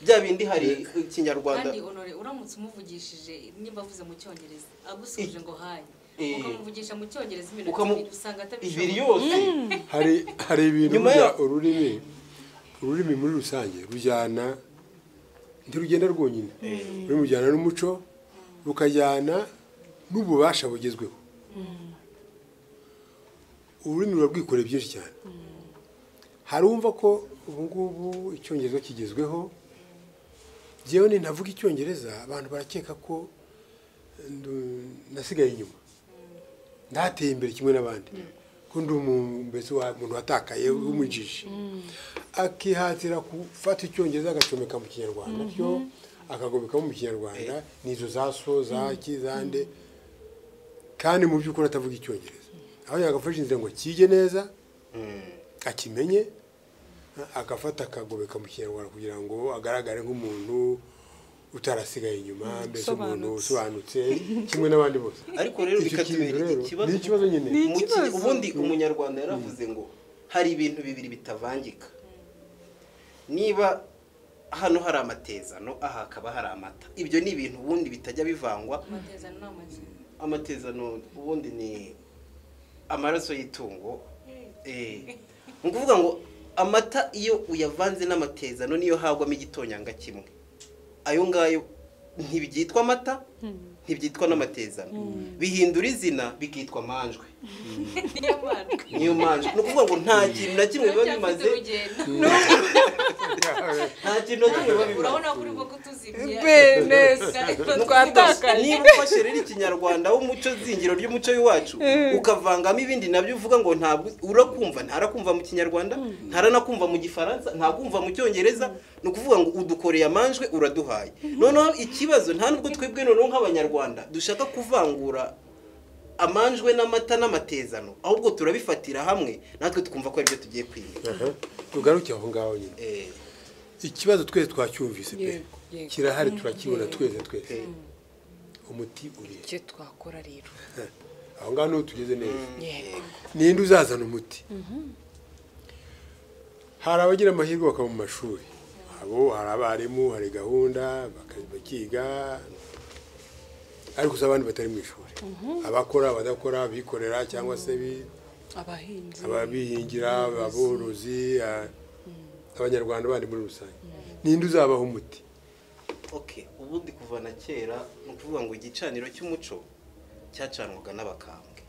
Bya bindi hari ikinyarwanda. Kandi Honore uramutse umuvugishije nimba avuze mu cyongereza agusubije ngo hayi, ukamuvugisha mu cyongereza iminota ibiri usanga atabishoboye ibiri yose. Hari ibintu bya ururimi Ururimi muri rusange rujyana, ntirugenda rwonyine, ururimi rujyana n'umuco, rukajyana n'ububasha bugezweho. Ururimi ruba rwikoreye byinshi cyane. Hari uwumva ko ubu ngubu icyongereza kigezweho, njyewe nintavuga icyongereza abantu barakeka ko nasigaye inyuma, ndateye imbere kimwe n'abandi, ko ndi mbese umuntu watakaye w'umujiji, akihatira gufata icyongereza agacomeka mu kinyarwanda, cyo akagobekamo mu kinyarwanda nizo za so za kizande, kandi mu by'ukuri atavuga icyongereza. Aho yagafashe inzira ngo kige neza akimenye, agafata akagobeka mu kinyarwanda kugira ngo agaragare nk'umuntu utarasigaye inyuma, mbese umuntu usobanutse kimwe n'abandi bose. Ariko rero bikatubera ikibazo, ni ikibazo nyine. Ubundi umunyarwanda yaravuze ngo hari ibintu bibiri bitavangika. Niba hano hari amatezano, aha hakaba hari amata, ibyo ni ibintu ubundi bitajya bivangwa. Amatezano ubundi ni amaraso y'itungo. Ni ukuvuga ngo amata iyo uyavanze n'amatezano niyo hagwamo igitonyanga kimwe, ayo ngayo ntibyitwa amata, ntibyitwa n'amatezano, bihindura izina bikitwa amanjwe. Niyo manjwe. Ni ukuvuga ngo nta kintu na kimwe biba bimaze, nta kintu na kimwe biba bimaze. Urabona ko urimo kutuzibye twatakaye. Niba ufashe rero ikinyarwanda w'umuco zingiro ry'umuco w'iwacu ukavangamo ibindi nabyo uvuga ngo ntabwo urakumva, ntarakumva mu kinyarwanda, ntaranakumva mu gifaransa, ntakumva mu cyongereza, ni ukuvuga ngo udukoreye amanjwe uraduhaye. Noneho ikibazo nta nubwo twebwe noneho nk'abanyarwanda dushaka kuvangura amanjwe n'amata n'amatezano, ahubwo turabifatira hamwe natwe tukumva ko aribyo tugiye kwiga. Tugaruke aho ngaho nyine. Ikibazo twese twacyumvise pe, kirahari, turakibona twese twese. Umuti uri icyo twakora rero aho ngaho niho tugeze neza. Ninde uzazana umuti? Hari abagira amahirwe bakaba mu mashuri, abo hari abarimu, hari gahunda bakiga, ariko gusa abandi batari mu ishuri, abakora, abadakora, abikorera cyangwa se abahinzi, ababihingira, aborozi, abanyarwanda bandi muri rusange, ninde uzabaha umuti? Okay, ubundi kuva na kera ni ukuvuga ngo igicaniro cy'umuco cyacanwaga n'abakambwe.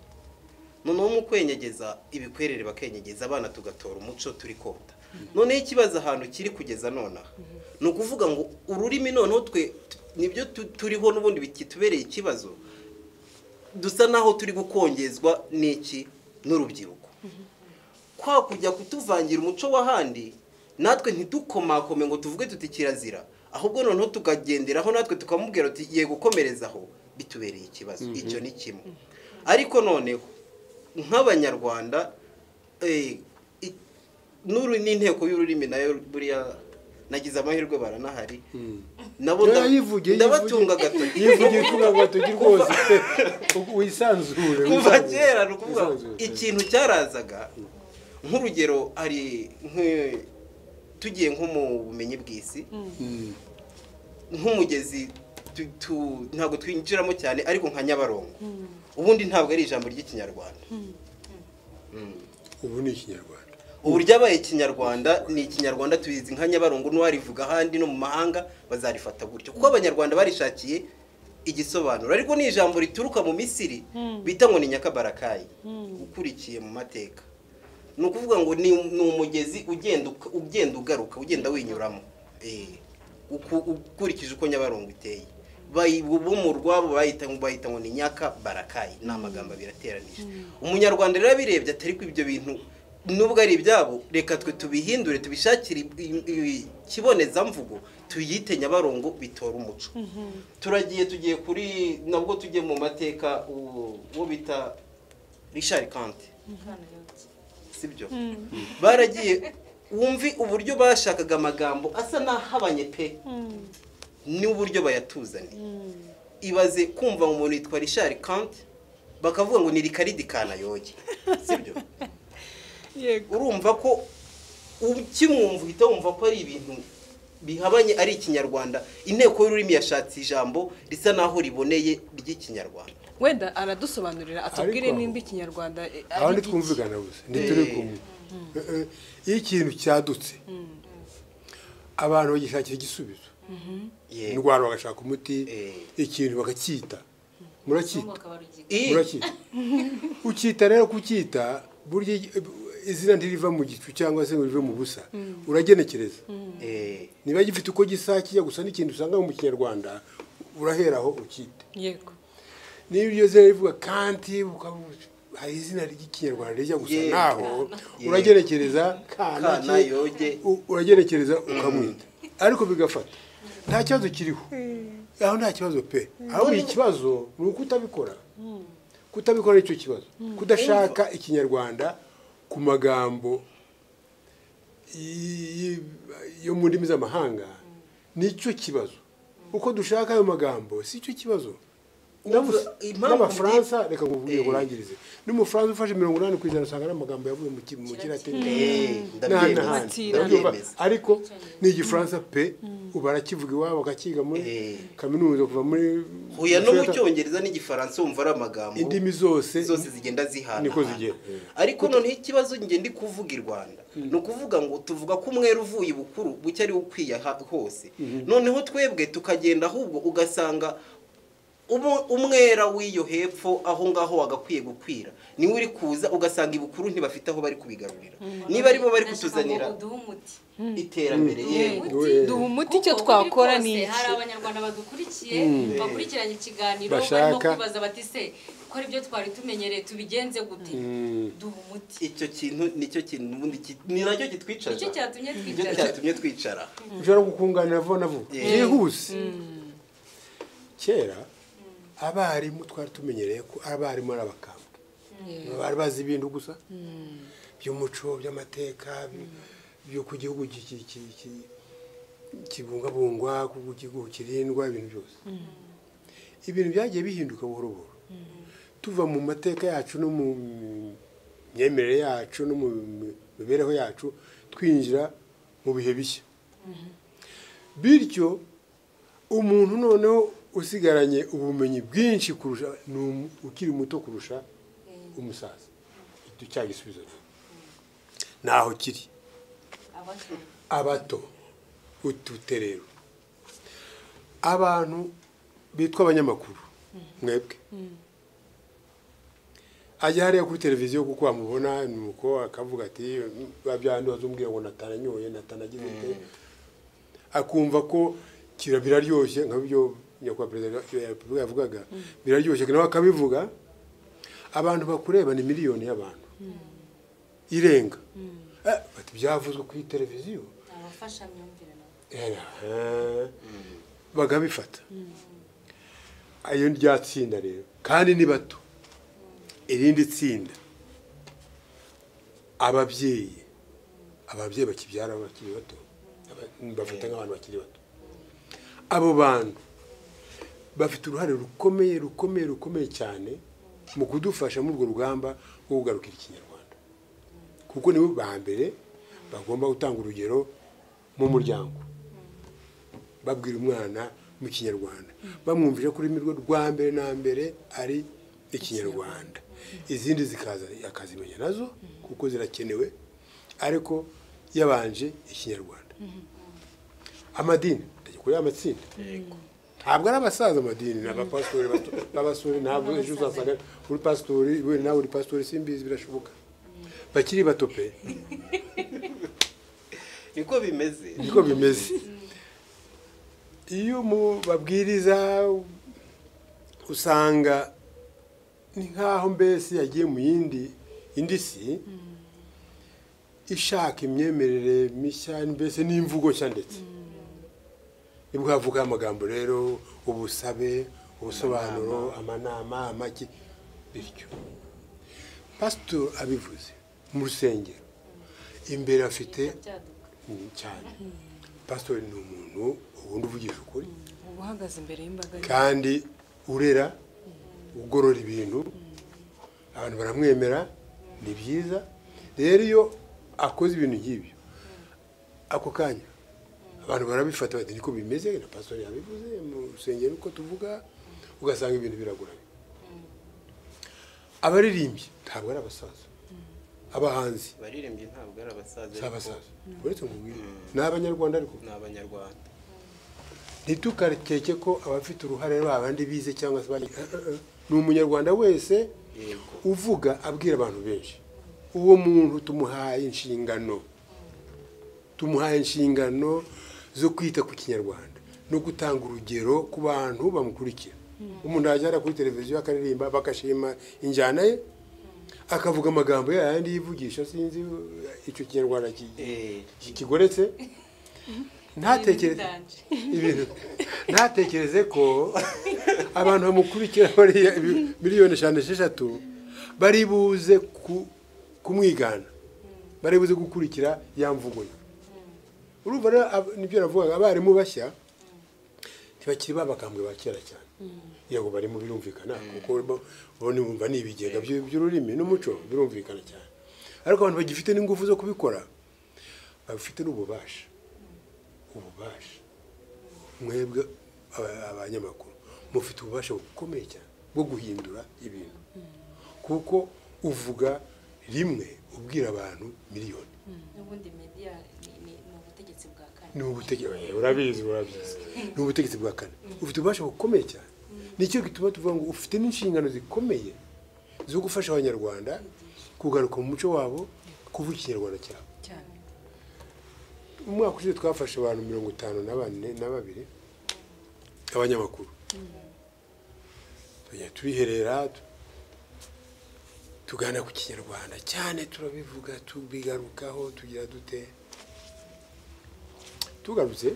Noneho mu kwenyegeza ibikwerere bakenyegeza abana tugatora umuco turi kota. Noneho ikibazo ahantu kiri kugeza nonaha ni ukuvuga ngo ururimi noneho twe nibyo turiho n'ubundi bikitubereye ikibazo, dusa naho turi gukongezwa n'iki n'urubyiruko. Kwa kujya kutuvangira umuco w'ahandi, natwe ntitukomakome ngo tuvuge tuti kirazira, ahubwo noneho tukagenderaho natwe tukamubwira tuti yego komerezaho, bitubereye ikibazo. Icyo ni kimwe. Ariko noneho nk'abanyarwanda n'uru n'inteko y'ururimi nayo buriya nagize amahirwe baranahari, nabo ndabatunga agatoki, yivugiye utunga agatoki rwose, wisanzure. Kuva kera ni ukuvuga ikintu cyarazaga, nk'urugero hari tugiye nko mu bumenyi bw'isi, nk'umugezi ntabwo twinjiramo cyane, ariko nka Nyabarongo ubundi ntabwo ari ijambo ry'ikinyarwanda. Ubu ni ikinyarwanda, ubu ryabaye ikinyarwanda, ni ikinyarwanda tubizi nka Nyabarongo, n'uwarivuga ahandi no mu mahanga bazarifata gutyo, kuko abanyarwanda barishakiye igisobanuro. Ariko ni ijambo rituruka mu Misiri bita ngo ni Nyakabarakayi, ukurikiye mu mateka. Ni ukuvuga ngo ni umugezi ugenda ugaruka, ugenda winyuramo, ukurikije uko Nyabarongo iteye. Bo mu rwabo bayita ngo ni Nyakabarakayi, ni amagambo abiri ateranije. Umunyarwanda rero abirebye atari ko ibyo bintu nubwo ari ibyabo, reka twe tubihindure tubishakire ikibonezamvugo, tuyite Nyabarongo bitora umuco. Turagiye tugiye kuri nabwo tujye mu mateka, uwo bita Richard Kant, sibyo? Baragiye wumvi uburyo bashakaga amagambo asa n'ahabanye pe, n'uburyo bayatuzaniye. Ibaze kumva umuntu yitwa Richard Kant bakavuga ngo ni Rikaridi Kanayoge, sibyo? Urumva ko ukimwumva uhita wumva ko ari ibintu bihabanye, ari ikinyarwanda. Inteko y'ururimi yashatse ijambo risa naho riboneye ry'ikinyarwanda. Wenda aradusobanurira atubwire nimba ikinyarwanda aho ntitwumvikana gusa, ntituri kumwe. Iyo ikintu cyadutse Abantu bagishakira igisubizo, indwara bagashaka umuti, ikintu bakacyita, muracyita, muracyita, ukita rero kucyita burya izina ntiriva mu gicu cyangwa se ngo rive mu busa, uragenekereza. Niba gifite uko gisa kijya gusa n'ikintu usanga mu Kinyarwanda, uraheraho ukite. Yego. Niba iryo zina rivuga kanti, hari izina ry'Ikinyarwanda rijya gusa naho, uragenekereza kana yoge, uragenekereza ukamwita, ariko bigafata. Nta kibazo kiriho aho, nta kibazo pe. Ahubwo ikibazo ni uko utabikora. Kutabikora nicyo kibazo, kudashaka Ikinyarwanda ku magambo yo mu ndimi z'amahanga nicyo kibazo. Uko dushaka ayo magambo si cyo kibazo. N'Abafaransa, reka ngurangirize, n'Umufaransa ufashe 80% usanga n'amagambo yavuye mu Kilatini n'ahandi, ariko ni Igifaransa pe, ubu barakivuga iwabo bakakiga muri kaminuza kuva muri Huye no mu Cyongereza n'Igifaransa, wumva ari amagambo indimi zose zose zigenda zihana, niko zigenda. Ariko noneho ikibazo nge ndi kuvuga i Rwanda ni ukuvuga ngo tuvuga ko umwera uvuye ibukuru bucya ari ukwiye hose, noneho twebwe tukagenda ahubwo ugasanga umwera w'iyo hepfo aho ngaho wagakwiye gukwira niwe uri kuza, ugasanga ibukuru ntibafite aho bari kubigarurira, niba aribo bari kutuzanira iterambere. Yego, duha umuti icyo twakora ni iki? Hari Abanyarwanda badukurikiye bakurikiranye ikiganiro barimo kwibaza bati se ko ari byo twari tumenyereye tubigenze gute? Duha umuti. Icyo kintu nicyo kintu ubundi ni nacyo kitwicaza, nicyo cyatumye twicara. Ushobora gukunganira vuba na vuba byihuse. Kera abarimu twari tumenyereye ko abarimu ari abakambwe, bari bazi ibintu gusa by'umuco, by'amateka, byo ku gihugu kibungabungwa, ku gihugu kirindwa, ibintu byose. Ibintu byagiye bihinduka buhoro buhoro, tuva mu mateka yacu no mu myemerere yacu no mu mibereho yacu, twinjira mu bihe bishya. Bityo umuntu noneho usigaranye ubumenyi bwinshi kurusha ukiri muto kurusha umusaza, icyo cyagisubizo naho kiri. Abato ututerero, abantu bitwa abanyamakuru mwebwe, ajya hariya kuri televiziyo kuko bamubona nuko akavuga ati babyandi bazumbwira ngo natananyoye natanagize, akumva ko kira biraryoshye nka byo nyakubahwa perezida wa repubulika yavugaga, biraryoshye nawe akabivuga. Abantu bakureba ni miliyoni y'abantu irenga, bati byavuzwe kuri televiziyo, bagabifata. Ayo rya tsinda rero kandi ni bato. Irindi tsinda ababyeyi, ababyeyi bakibyara bakiri bato, bafata nk'abantu bakiri bato. Abo bantu bafite uruhare rukomeye rukomeye rukomeye cyane mu kudufasha muri urwo rugamba rwo kugarukira Ikinyarwanda, kuko nibo ba mbere bagomba gutanga urugero mu muryango, babwira umwana mu Kinyarwanda, bamwumvira ko ururimi rwe rwa mbere na mbere ari Ikinyarwanda, izindi zikaza akazimenya nazo kuko zirakenewe, ariko yabanje Ikinyarwanda. Amadini kuri amatsinda ntabwo ari abasaza, amadini n'abapasitori b'abasore, ntabwo ejo uzasanga uri pasitori we nawe uri pasitori, simbizi birashoboka, bakiri bato pe. Niko bimeze, niko bimeze. Iyo mubabwiriza usanga ni nkaho mbese yagiye mu yindi indi si ishaka imyemerere mishya, mbese n'imvugo nshya, ndetse nibwo havuga amagambo rero ubusabe, ubusobanuro, amanama, amaki, bityo. Pastor abivuze mu rusengero imbere afite cyane. Pastor ni umuntu ubundi uvugisha ukuri, uhagaze imbere y'imbaga, kandi urera, ugorora ibintu, abantu baramwemera, ni byiza. Rero iyo akoze ibintu nk'ibyo ako kanya abantu barabifata bati niko bimeze, na pastor yabivuze mu rusengero uko tuvuga, ugasanga ibintu biragoranye. Abaririmbyi ntabwo ari abasaza, Abahanzi baririmbye ntabwo ari abasaza, si abasaza, uretse nkubwire ni Abanyarwanda, ariko ni Abanyarwanda. Ntitukarekeke ko abafite uruhare babandi bize cyangwa se ni Umunyarwanda wese uvuga abwira abantu benshi. Uwo muntu tumuhaye inshingano, tumuhaye inshingano zo kwita ku Kinyarwanda no gutanga urugero ku bantu bamukurikira. Umuntu ajya kuri televiziyo akaririmba bakashima injyana ye, akavuga amagambo yayandi yivugisha, sinzi icyo Kinyarwanda kigoretse, ntatekereze ko abantu bamukurikira bariya miliyoni 5 6 bari buze kumwigana, bari buze gukurikira ya mvugo ye. Urumva rero nibyo navugaga, abarimu bashya ntibakiri babakambwe ba kera cyane. Yego barimo, birumvikana, kuko bo bumva ni ibigega by'ururimi n'umuco, birumvikana cyane. Ariko abantu bagifite n'ingufu zo kubikora, bafite n'ububasha. Ububasha mwebwe abanyamakuru mufite ububasha bukomeye cyane bwo guhindura ibintu, kuko uvuga rimwe ubwira abantu miliyoni. N'ubundi media ni ubutegetsi bwa kane, ni ubutegetsi, urabizi, ni ubutegetsi bwa kane. Ufite ububasha bukomeye cyane, nicyo gituma tuvuga ngo ufite n'inshingano zikomeye zo gufasha Abanyarwanda kugaruka mu muco wabo, kuvuga Ikinyarwanda cyabo. Umwaka ushize twafashe abantu 52 abanyamakuru, tujya tubiherera tugana ku Kinyarwanda cyane, turabivuga, tubigarukaho, tugira dute. Tugarutse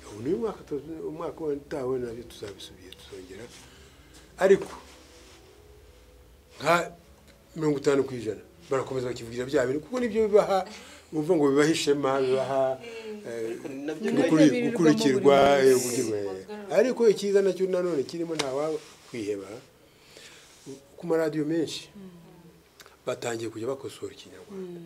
ubu ni umwaka utaha nabyo tuzabisubiye, tuzongera, ariko nka 50% barakomeza bakivugira bya bintu, kuko nibyo bibaha, uvuga ngo bibaha ishema, bibaha gukurikirwa. Ariko icyiza nacyo nanone kirimo, ntawa kwiheba, ku maradiyo menshi batangiye kujya bakosora Ikinyarwanda,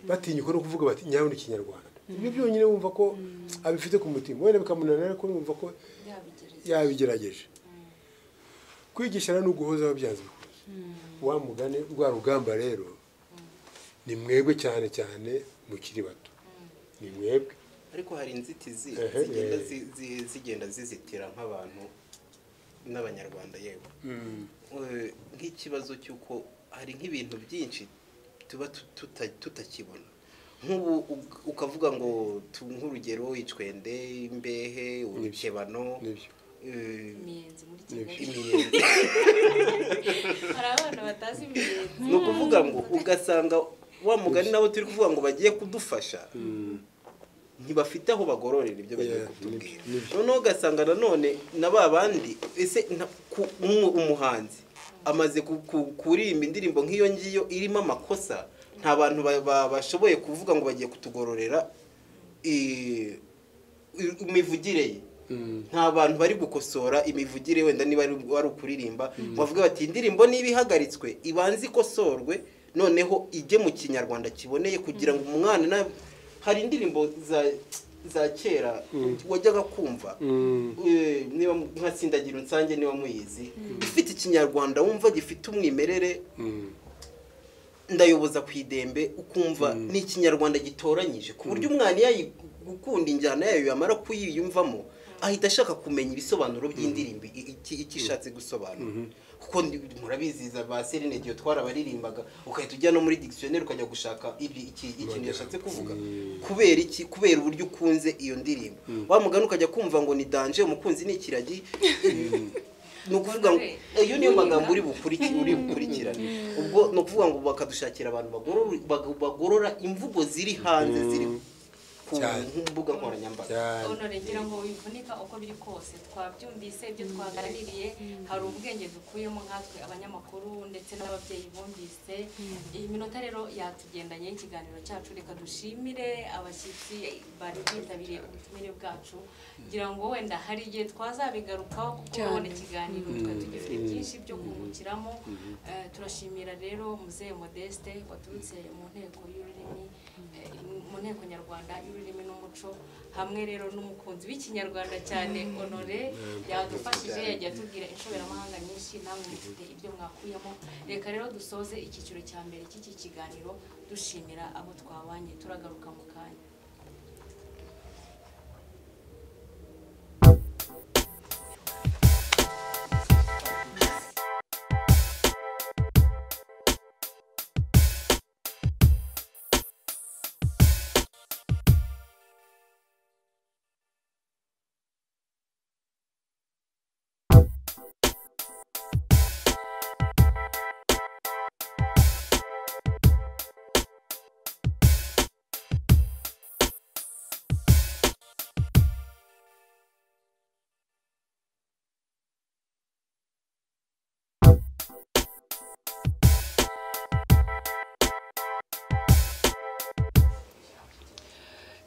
batinyuka no kuvuga bati nyabona Ikinyarwanda. Ibyo byonyine wumva ko abifite ku mutima, wenda bikamunanira, ariko wumva ko yabigerageje. Kwigisha no guhoza byanze bikunze. Wa mugane rwa rugamba rero ni mwebwe cyane cyane mukiri bato, ni mwebwe. Ariko hari inzitizi zigenda zizitira nk'abantu n'Abanyarwanda, yego nk'ikibazo cy'uko hari nk'ibintu byinshi tuba tutakibona. Nk'ubu ukavuga ngo nk'urugero icwende, imbehe, urukebano, imiyenzi muri Kigali, hari abana batazi imiyenzi. Ni ukuvuga ngo ugasanga wa mugani nabo turi kuvuga ngo bagiye kudufasha, ntibafite aho bagororera ibyo bagiye kutubwira. Noneho ugasanga nanone na ba bandi, ese umuhanzi amaze kuririmba indirimbo nk'iyo ngiyo irimo amakosa, nta bantu bashoboye kuvuga ngo bagiye kutugororera imivugire ye, nta bantu bari gukosora imivugire, wenda niba ari ukuririmba bavuga bati indirimbo niba ihagaritswe ibanze ikosorwe, noneho ijye mu Kinyarwanda kiboneye, kugira ngo umwana. Hari indirimbo za kera wajyaga kumva, niba nka Sindagira Unsange, niba muyizi, ifite Ikinyarwanda wumva gifite umwimerere, ndayoboza ku idembe, ukumva ni Ikinyarwanda gitoranyije, ku buryo umwana gukunda injyana yayo yamara kuyiyumvamo ahita ashaka kumenya ibisobanuro by'indirimbo icyo ishatse gusobanura. Kuko murabiziza ba Celine Dion twarabarimbaga, ukahita ujya no muri dictionnaire ukajya gushaka ikintu yashatse kuvuga. Kubera iki? Kubera uburyo ukunze iyo ndirimbo. Wa mugani ukajya kumva ngo ni danger, umukunzi ni ikiragi. Ni ukuvuga ngo iyo niyo magambo uri bukurikirane. Ubwo ni ukuvuga ngo bakadushakira abantu bagorora imvugo ziri hanze, ziri ku mbuga nkoranyambaga. Honore, ngira ngo wivunika uko biri kose twabyumvise ibyo twaganiriye, hari ubwenge dukuyemo nkatwe abanyamakuru ndetse n'ababyeyi bumvise. Iyi minota rero yatugendanye ikiganiro cyacu, reka dushimire abashyitsi bari bitabiriye ubutumire bwacu. Ngira ngo wenda hari igihe twazabigarukaho, kuko urabona ikiganiro twari tugifite byinshi byo kungukiramo. Turashimira rero Muzehe Modeste waturutse mu nteko y'ururimi, mu nteko nyarwanda cy'ururimi n'umuco, hamwe rero n'umukunzi w'ikinyarwanda cyane Honore yadufashije, yagiye atubwira inshoberamahanga nyinshi, namwe mufite ibyo mwakuyemo. Reka rero dusoze icyiciro cya mbere cy'iki kiganiro dushimira abo twabanye, turagaruka mu kanya.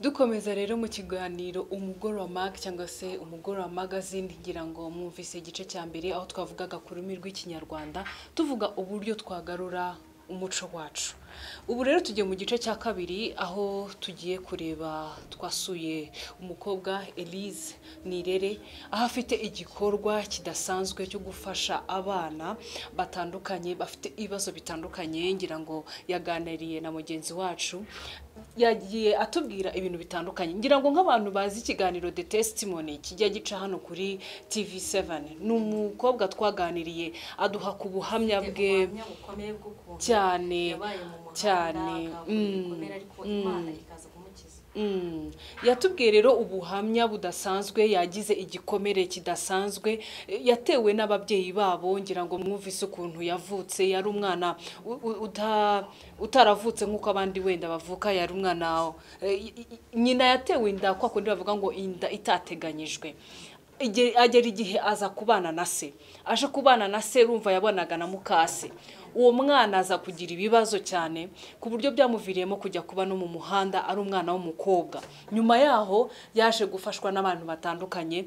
Dukomeza rero mu kiganiro Umugoroba Mag cyangwa se Umugoroba Magazine, ngira ngo mwumvise igice cya mbere aho twavugaga ku rurimi rw'ikinyarwanda, tuvuga uburyo twagarura umuco wacu. Ubu rero tugiye mu gice cya kabiri aho tugiye kureba, twasuye umukobwa Elise Nirere, aho afite igikorwa kidasanzwe cyo gufasha abana batandukanye bafite ibibazo bitandukanye. Ngira ngo yaganiriye na mugenzi wacu, yagiye atubwira ibintu bitandukanye. Ngira ngo nk'abantu bazi ikiganiro The Testimony kijya gica hano kuri TV7, ni umukobwa twaganiriye aduha ku buhamya bwe cyane cyane. Yatubwiye rero ubuhamya budasanzwe, yagize igikomere kidasanzwe yatewe n'ababyeyi babo. Ngira ngo mwumvise ukuntu yavutse, yari umwana utaravutse nk'uko abandi wenda bavuka, yari umwana nyina yatewe inda kwa kundi bavuga ngo inda itateganyijwe. Agera igihe aza kubana na se, aje kubana na se urumva yabonaga na mukase. Uwo mwana aza kugira ibibazo cyane ku buryo byamuviriyemo kujya kuba no mu muhanda ari umwana w'umukobwa. Nyuma yaho yaje gufashwa n'abantu batandukanye,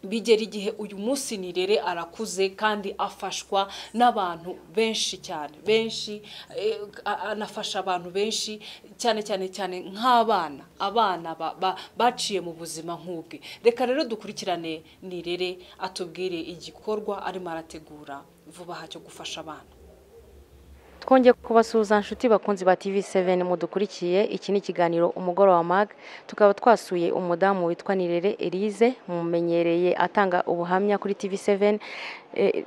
bigera igihe uyu munsi Nirere arakuze kandi afashwa n'abantu benshi cyane, benshi anafasha abantu benshi cyane cyane cyane nk'abana, abana baciye mu buzima nk'ubwe. Reka rero dukurikirane Nirere atubwire igikorwa arimo arategura vuba aha cyo gufasha abana. Twongeye kubasuhuza nshuti bakunzi ba TV7 mudukurikiye. Iki ni ikiganiro Umugoroba Mag, tukaba twasuye umudamu witwa Nirere Elise, mumenyereye atanga ubuhamya kuri TV7.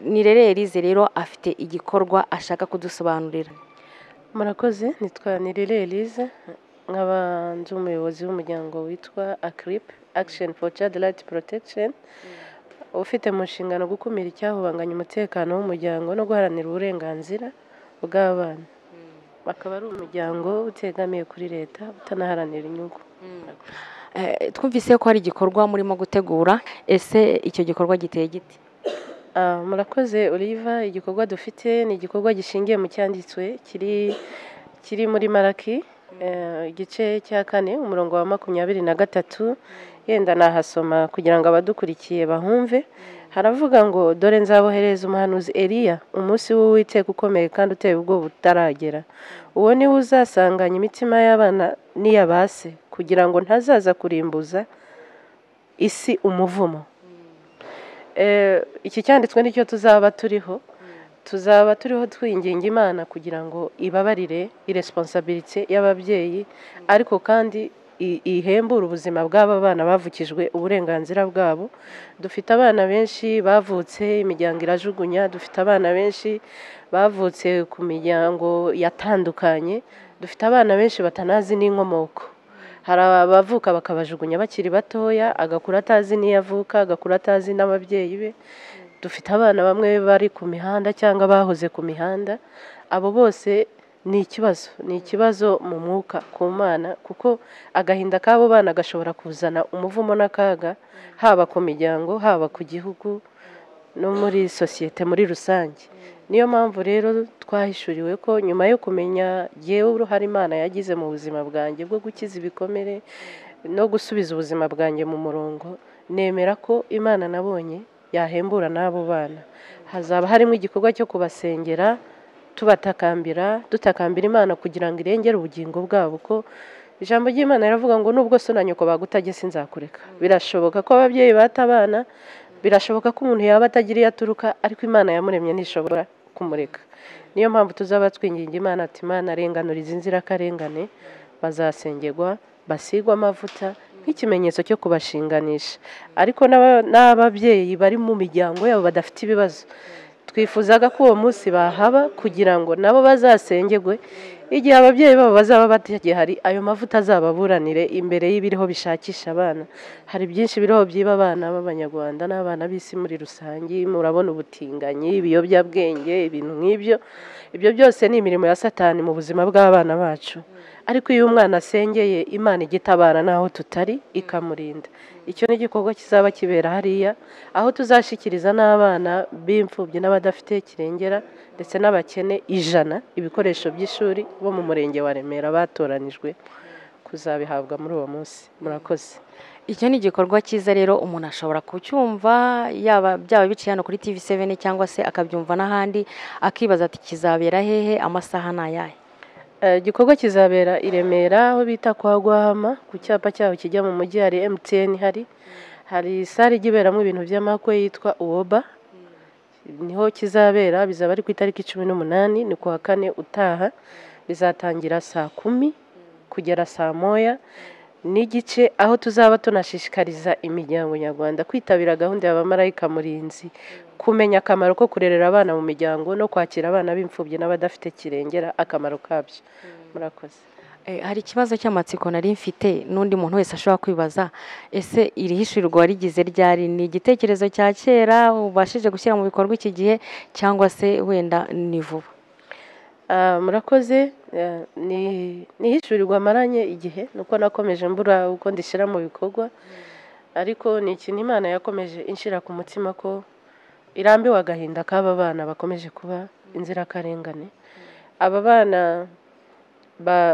Nirere Elise rero afite igikorwa ashaka kudusobanurira. Murakoze, nitwa Nirere Elise, nkaba ndi umuyobozi w'umuryango witwa ACRIP, Action for Child Right Protection, ufite mu nshingano gukumira icyahubanganya umutekano w'umuryango no guharanira uburenganzira bw'abana. Bakaba ari umuryango utegamiye kuri leta, utanaharanira inyungu. Twumvise ko hari igikorwa murimo gutegura, ese icyo gikorwa giteye gite? Murakoze Oliva, igikorwa dufite ni igikorwa gishingiye mu cyanditswe kiri muri Maraki, igice cya 4 umurongo wa 23. Yenda nahasoma kugira ngo abadukurikiye bahumve. Haravuga ngo dore nzabohereza umuhanuzi Eliya, umunsi w'Uwiteka ukomeye kandi uteye ubwoba utaragera. Uwo ni we uzasanganya imitima y'abana n'iy'abase, kugira ngo ntazaza kurimbuza isi umuvumo. Iki cyanditswe nicyo tuzaba turiho, tuzaba turiho twinginga Imana kugira ngo ibabarire irresponsibility y'ababyeyi, ariko kandi ihembura ubuzima bw'aba bana bavukijwe uburenganzira bwabo. Dufite abana benshi bavutse imiryango irajugunya, dufite abana benshi bavutse ku miryango yatandukanye, dufite abana benshi batanazi n'inkomoko. Hari abavuka bakabajugunya bakiri batoya, agakura atazi n'iyo avuka, agakura atazi n'ababyeyi be. Dufite abana bamwe bari ku mihanda cyangwa bahoze ku mihanda. Abo bose ni ikibazo, ni ikibazo mu mwuka ku Mana, kuko agahinda k'abo bana gashobora kuzana umuvumo n'akaga, haba ku miryango, haba ku gihugu no muri sosiyete muri rusange. Niyo mpamvu rero twahishuriwe ko nyuma yo kumenya yewe uruhare Imana yagize mu buzima bwanjye bwo gukiza ibikomere no gusubiza ubuzima bwanjye mu murongo, nemera ko Imana nabonye yahembura n'abo bana. Hazaba harimo igikorwa cyo kubasengera, tubatakambira, dutakambira Imana kugira ngo irengere ubugingo bwabo, ko Ijambo ry'Imana riravuga ngo nubwo so na nyoko bagutajye sinzakureka. Birashoboka ko ababyeyi bata abana, birashoboka ko umuntu yaba atagira iyo aturuka, ariko Imana yamuremye ntishobora kumureka. Niyo mpamvu tuzaba twinginga Imana ati Imana renganura izi nzirakarengane, bazasengerwa, basigwa amavuta nk'ikimenyetso cyo kubashinganisha. Ariko n'ababyeyi bari mu miryango yabo badafite ibibazo, twifuzaga ko uwo munsi bahaba kugira ngo nabo bazasengerwe, igihe ababyeyi babo bazaba batagihari, ayo mavuta azababuranire imbere y'ibiriho bishakisha abana. Hari byinshi biriho byiba abana b'Abanyarwanda n'abana b'isi muri rusange, murabona ubutinganyi, ibiyobyabwenge, ibintu nk'ibyo. Ibyo byose ni imirimo ya Satani mu buzima bw'abana bacu. Ariko iyo umwana asengeye, Imana igitabara n'aho tutari ikamurinda. Icyo ni igikorwa kizaba kibera hariya, aho tuzashikiriza n'abana b'imfubyi n'abadafite kirengera ndetse n'abakene 100 ibikoresho by'ishuri bo mu murenge wa Remera batoranijwe kuzabihabwa muri uwo munsi. Murakoze. Icyo ni igikorwa cyiza rero, umuntu ashobora kucyumva yaba byaba biciye hano kuri TV7 cyangwa se akabyumva n'ahandi, akibaza ati kizabera hehe, amasaha ni ayahe? Igikorwa kizabera i Remera aho bita kwa Gwahama, ku cyapa cyaho kijya mu mujyi hari MTN, hari sare ijya iberamo ibintu by'amakwe yitwa Uwoba, niho kizabera. Bizaba ari ku itariki 18, ni kuwa kane utaha. Bizatangira saa 10 kugera saa 1:30, aho tuzaba tunashishikariza imiryango nyarwanda kwitabira gahunda y'abamarayika murinzi, kumenya akamaro ko kurerera abana mu miryango no kwakira abana b'imfubyi n'abadafite kirengera, akamaro kabyo. Murakoze. Hari ikibazo cy'amatsiko nari mfite n'undi muntu wese ashobora kwibaza, ese iri hishurirwa warigize ryari? Ni igitekerezo cya kera ubashije gushyira mu bikorwa iki gihe, cyangwa se wenda ni vuba? Murakoze. Ni ihishurirwa maranye igihe, nuko nakomeje mbura uko ndishyira mu bikorwa, ariko ni ikintu Imana yakomeje inshira ku mutima ko irambiwe agahinda k'aba bana bakomeje kuba inzirakarengane. Aba bana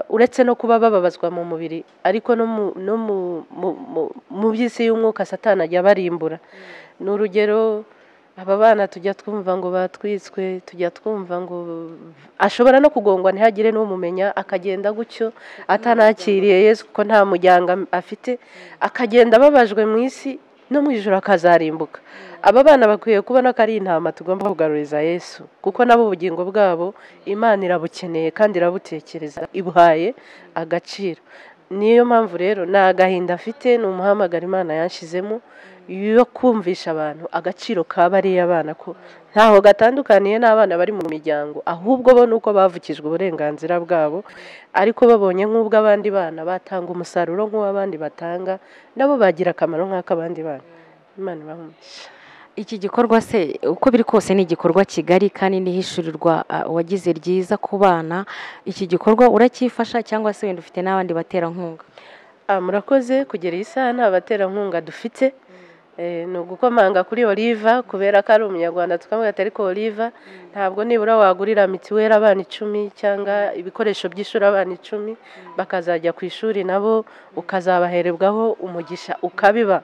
uretse no kuba bababazwa mu mubiri, ariko no mu by'isi y'umwuka Satani ajya barimbura. Ni urugero, aba bana tujya twumva ngo batwitswe, tujya twumva ngo ashobora no kugongwa ntihagire n'umumenya, akagenda gutyo atanakiriye Yesu kuko nta mujyanga afite, akagenda ababajwe mu isi no mu ijuru akazarimbuka. Aba bana bakwiye kubona ko ari intama tugomba kugaruriza Yesu, kuko nabo ubugingo bwabo Imana irabukeneye kandi irabutekereza, ibuhaye agaciro. Niyo mpamvu rero nta agahinda afite, ni umuhamagaro Imana yanshizemo yo kumvisha abantu agaciro ka bariya bana, ko ntaho gatandukaniye n'abana bari mu miryango, ahubwo bo nuko bavukijwe uburenganzira bwabo, ariko babonye nk'ubwo abandi bana batanga umusaruro nk'uw'abandi batanga, nabo bagira akamaro nk'ak'abandi bana. Imana ibahe umugisha. Iki gikorwa se uko biri kose ni igikorwa kigari kandi nihishurirwa wagize ryiza ku bana. Iki gikorwa uracyifasha cyangwa se wenda ufite n'abandi baterankunga? Murakoze. Kugera iyi saha nta baterankunga dufite. Ni ugukomanga kuri Oliva kubera ko ari umunyarwanda, tukamubwira ati ariko Oliva ntabwo nibura wagurira mitiweli abana 10 cyangwa ibikoresho by'ishuri abana 10 bakazajya ku ishuri nabo ukazabaherebwaho umugisha ukabiba.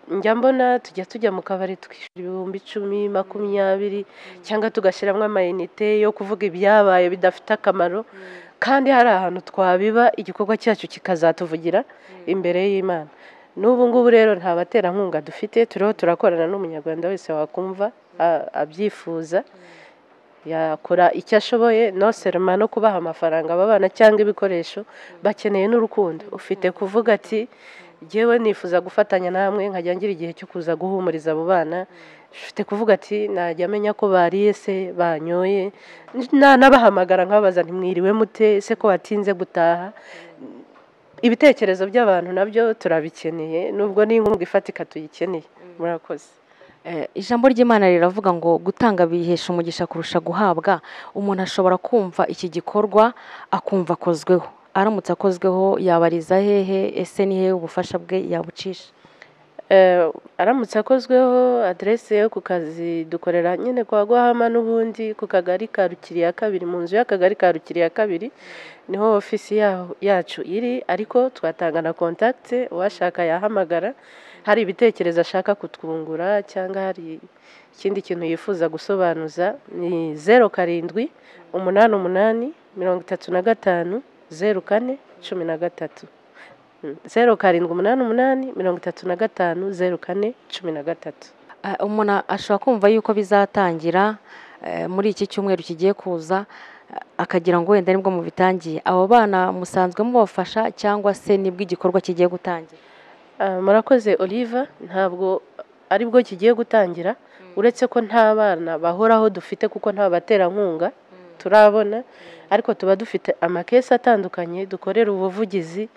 Njya mbona tujya mu kabari tukishyura ibihumbi 10, 20 cyangwa tugashyiramo amayinite yo kuvuga ibyabaye bidafite akamaro, kandi hari ahantu twabiba igikorwa cyacu kikazatuvugira imbere y'Imana. N'ubu ngubu rero nta baterankunga dufite, turiho turakorana n'umunyarwanda wese wakumva abyifuza, yakora icyo ashoboye, no serma no kubaha amafaranga aba bana cyangwa ibikoresho, bakeneye n'urukundo. Ufite kuvuga ati jyewe nifuza gufatanya namwe nkajya ngira igihe cyo kuza guhumuriza abo bana. Ufite kuvuga ati najya amenya ko bariye se banyoye, nanabahamagara nkababaza ntimwiriwe mute se ko watinze gutaha. Ibitekerezo by'abantu nabyo turabikeneye, nubwo n'inkunga ifatika tuyikeneye. Murakoze. Ijambo ry'Imana riravuga ngo gutanga bihesha umugisha kurusha guhabwa. Umuntu ashobora kumva iki gikorwa akumva akozweho, aramutse akozweho yabariza hehe? Ese ni hehe ubufasha bwe yabucisha? Aramutse akozweho, aderese yo ku kazi dukorera nyine kwa Gwahama n'ubundi ku kagari ka Rukiri ya 2, mu nzu y'akagari ka Rukiri ya 2 niho ofisi yacu iri, ariko twatanga na contact, uwashaka yahamagara, hari ibitekerezo ashaka kutwungura cyangwa hari ikindi kintu yifuza gusobanuza. Ni 07 88 35 04 13. 0788 35 04 13. Umuntu ashobora kumva yuko bizatangira muri iki cyumweru kigiye kuza, akagira ngo wenda nibwo mubitangiye. Abo bana musanzwe mubafasha cyangwa se nibwo igikorwa kigiye gutangira? Murakoze Oliva, ntabwo aribwo kigiye gutangira, uretse ko nta bana bahoraho dufite kuko nta baterankunga turabona, ariko tuba dufite amakesi atandukanye dukorera ubuvugizi,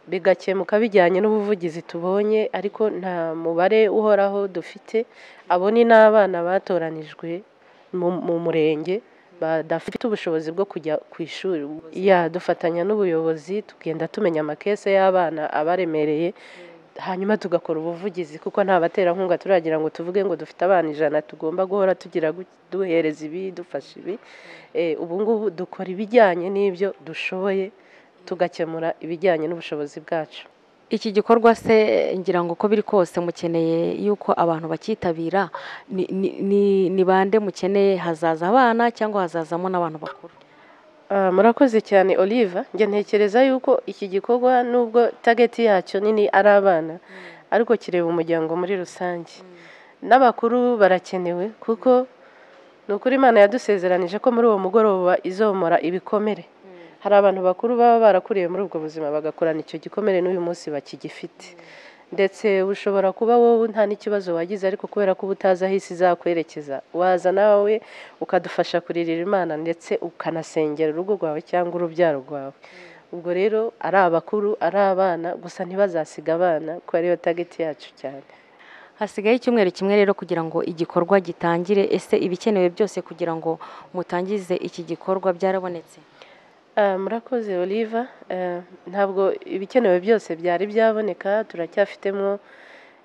bigakemuka bijyanye n'ubuvugizi tubonye, ariko nta mubare uhoraho dufite. Abo ni n'abana batoranijwe mu murenge badafite ubushobozi bwo kujya ku ishuri. Dufatanya n'ubuyobozi tugenda tumenya amakese y'abana abaremereye, hanyuma tugakora ubuvugizi, kuko nta baterankunga turagira ngo tuvuge ngo dufite abana 100 tugomba guhora tugira duhereza ibi, dufasha ibi. Ubu ngubu dukora ibijyanye n'ibyo dushoboye, tugakemura ibijyanye n'ubushobozi bwacu. Iki gikorwa se ngira ngo uko biri kose mukeneye yuko abantu bakitabira, ni bande mukeneye? Hazaza abana cyangwa hazazamo n'abantu bakuru? Murakoze cyane Oliva, njye ntekereza yuko iki gikorwa nubwo target yacyo nini ari abana, ariko kireba umuryango muri rusange. N'abakuru barakenewe, kuko ni ukuri Imana yadusezeranije ko muri uwo mugoroba izomora ibikomere. Hari abantu bakuru baba barakuriye muri ubwo buzima bagakorana icyo gikomere n'uyu munsi bakigifite. Ndetse ushobora kuba wowe nta n'ikibazo wagize, ariko kubera ko ubutazi aho isi izakwerekeza, waza nawe ukadufasha kuririra Imana, ndetse ukanasengera urugo rwawe cyangwa urubyaro rwawe. Ubwo rero ari abakuru ari abana, gusa ntibazasiga abana kuko ariyo target yacu cyane. Hasigaye icyumweru kimwe rero kugira ngo igikorwa gitangire. Ese ibikenewe byose kugira ngo mutangize iki gikorwa byarabonetse? Murakoze Oliva, ntabwo ibikenewe byose byari byaboneka, turacyafitemo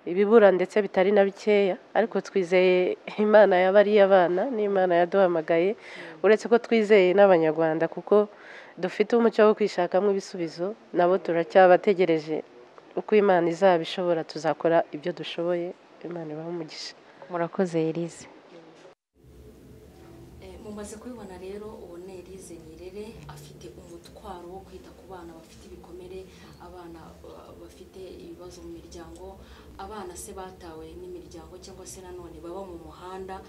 ibibura ndetse bitari na bikeya, ariko twizeye Imana yabariye abana n'Imana yaduhamagaye, uretse ko twizeye n'Abanyarwanda kuko dufite umuco wo kwishakamo ibisubizo, nabo turacyabategereje. Uko Imana izabishobora tuzakora ibyo dushoboye. Imana ibahe umugisha. Murakoze Elise. Mumaze kubibona rero, ubone Elise Nirere afite umutwaro wo kwita ku bana bafite ibikomere, abana bafite ibibazo mu miryango, abana se batawe n'imiryango cyangwa se nanone baba mu muhanda,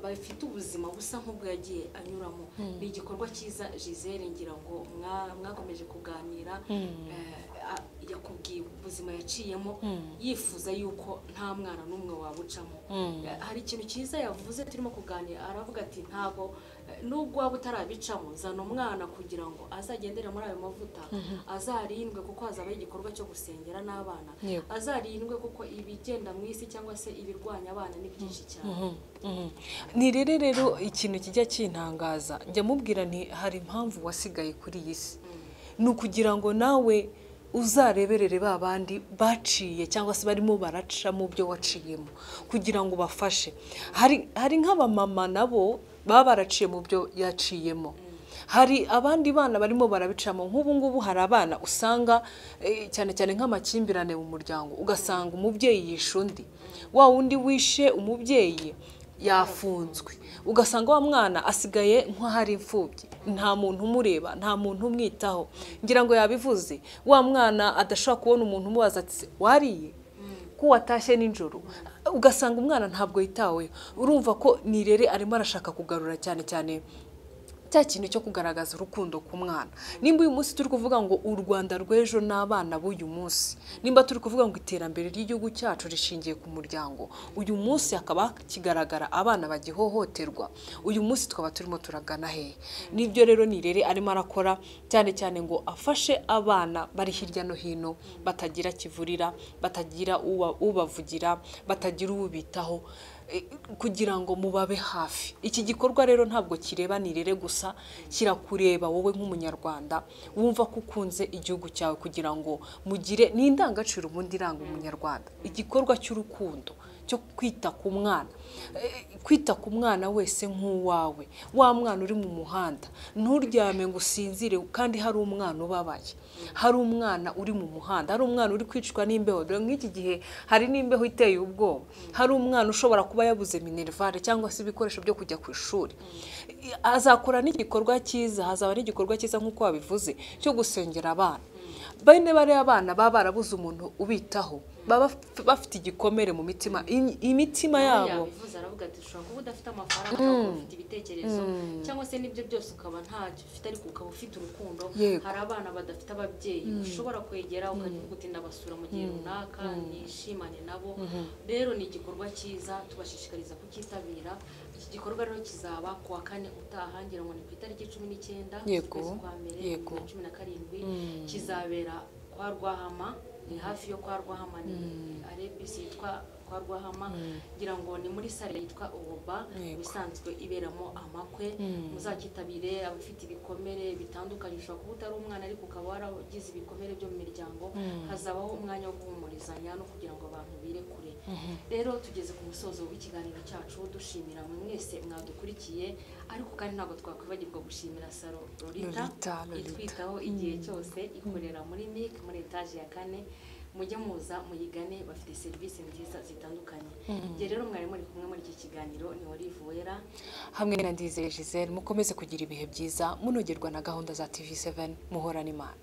bafite ubuzima busa nk'ubwo yagiye anyuramo. Ni igikorwa cyiza Gisele, ngira ngo mwakomeje kuganira, yakubwiye ubuzima yaciyemo, yifuza yuko nta mwana n'umwe wabucamo. Hari ikintu cyiza yavuze turimo kuganira, aravuga ati ntago nubwo waba utarabicamo, zana umwana kugira ngo azagendere muri ayo mavuta, azarindwe kuko hazaba igikorwa cyo gusengera n'abana, azarindwe kuko ibigenda mu isi cyangwa se ibirwanya abana ni byinshi cyane. Ni rero ikintu kijya kintangaza, njya mubwira nti hari impamvu wasigaye kuri iyi si, ni ukugira ngo nawe uzareberere ba bandi baciye cyangwa se barimo baraca mu byo waciyemo, kugira ngo bafashe. Hari nk'abamama nabo baba baraciye mu byo yaciyemo, hari abandi bana barimo barabicamo. Nk'ubu ngubu hari abana usanga cyane cyane nk'amakimbirane mu muryango, ugasanga umubyeyi yishe undi, wa wundi wishe umubyeyi yafunzwe, ugasanga wa mwana asigaye nk'ahari imfubyi, nta muntu umureba, nta muntu umwitaho. Ngira ngo yabivuze, wa mwana adashobora kubona umuntu umubaza ati wariye ko watashye nijoro, ugasanga umwana ntabwo yitaweho. Urumva ko Nirere arimo arashaka kugarura cyane cyane cya kintu cyo kugaragaza urukundo ku mwana. Nimba uyu munsi turi kuvuga ngo u Rwanda rw'ejo n'abana b'uyu munsi, nimba turi kuvuga ngo iterambere ry'igihugu cyacu rishingiye ku muryango, uyu munsi hakaba kigaragara abana bagihohoterwa, uyu munsi twaba turimo turagana hehe? Nibyo rero Nirere arimo arakora cyane cyane ngo afashe abana bari hirya no hino batagira kivurira, batagira ubavugira, batagira ubitaho, kugira ngo mubabe hafi. Iki gikorwa rero ntabwo kireba Nirere gusa, kirakureba wowe nk'umunyarwanda wumva ko ukunze igihugu cyawe, kugira ngo mugire n'indangagaciro ubundi iranga umunyarwanda, igikorwa cy'urukundo cyo kwita ku mwana. Kwita ku mwana wese nk'uwawe, wa mwana uri mu muhanda nturyame ngo usinzire kandi hari umwana ubabaye, hari umwana uri mu muhanda, hari umwana uri kwicwa n'imbeho. Dore nk'iki gihe hari n'imbeho iteye ubwoba, hari umwana ushobora kuba yabuze minerivare cyangwa se ibikoresho byo kujya ku ishuri. Azakora n'igikorwa cyiza, hazaba n'igikorwa cyiza nk'uko wabivuze cyo gusengera abana. Bene bariya abana baba barabuze umuntu ubitaho, baba bafite igikomere mu mitima, imitima yabo. Yabivuze aravuga ati ushobora kuba udafite amafaranga, ukaba ufite ibitekerezo cyangwa se n'ibyo byose ukaba ntacyo ufite ariko ukaba ufite urukundo. Hari abana badafite ababyeyi ushobora kwegera ukagira uti ndabasura mu gihe runaka nishimane nabo. Rero ni igikorwa cyiza tubashishikariza kucyitabira. Iki gikorwa rero kizaba ku wa kane utaha, ngira ngo ni ku itariki 19 z'ukwezi kwa mbere 2017. Kizabera kwa Rwahama, ni hafi yo kwa Rwahama, ni arebisi yitwa kwa Rwahama, ngira ngo ni muri sale yitwa Oba bisanzwe iberamo amakwe. Muzakitabire abafite ibikomere bitandukanye, ushobora kuba utari umwana ariko ukaba waragize ibikomere byo mu miryango. Hazabaho umwanya wo guhumurizanya no kugira ngo abantu birekure. Rero tugeze ku musozo w'ikiganiro cyacu, dushimira mwese mwadukurikiye, ariko kandi ntabwo twakwibagirwa gushimira Salo Lolita itwitaho igihe cyose, ikorera muri MIC muri etaje ya 4. Mujye muza muyigane, bafite serivisi nziza zitandukanye. Njye rero mwari muri kumwe muri iki kiganiro ni Olive Uwera hamwe na Ndizeye Gisele. Mukomeze kugira ibihe byiza, munogerwa na gahunda za TV7. Muhorane Imana.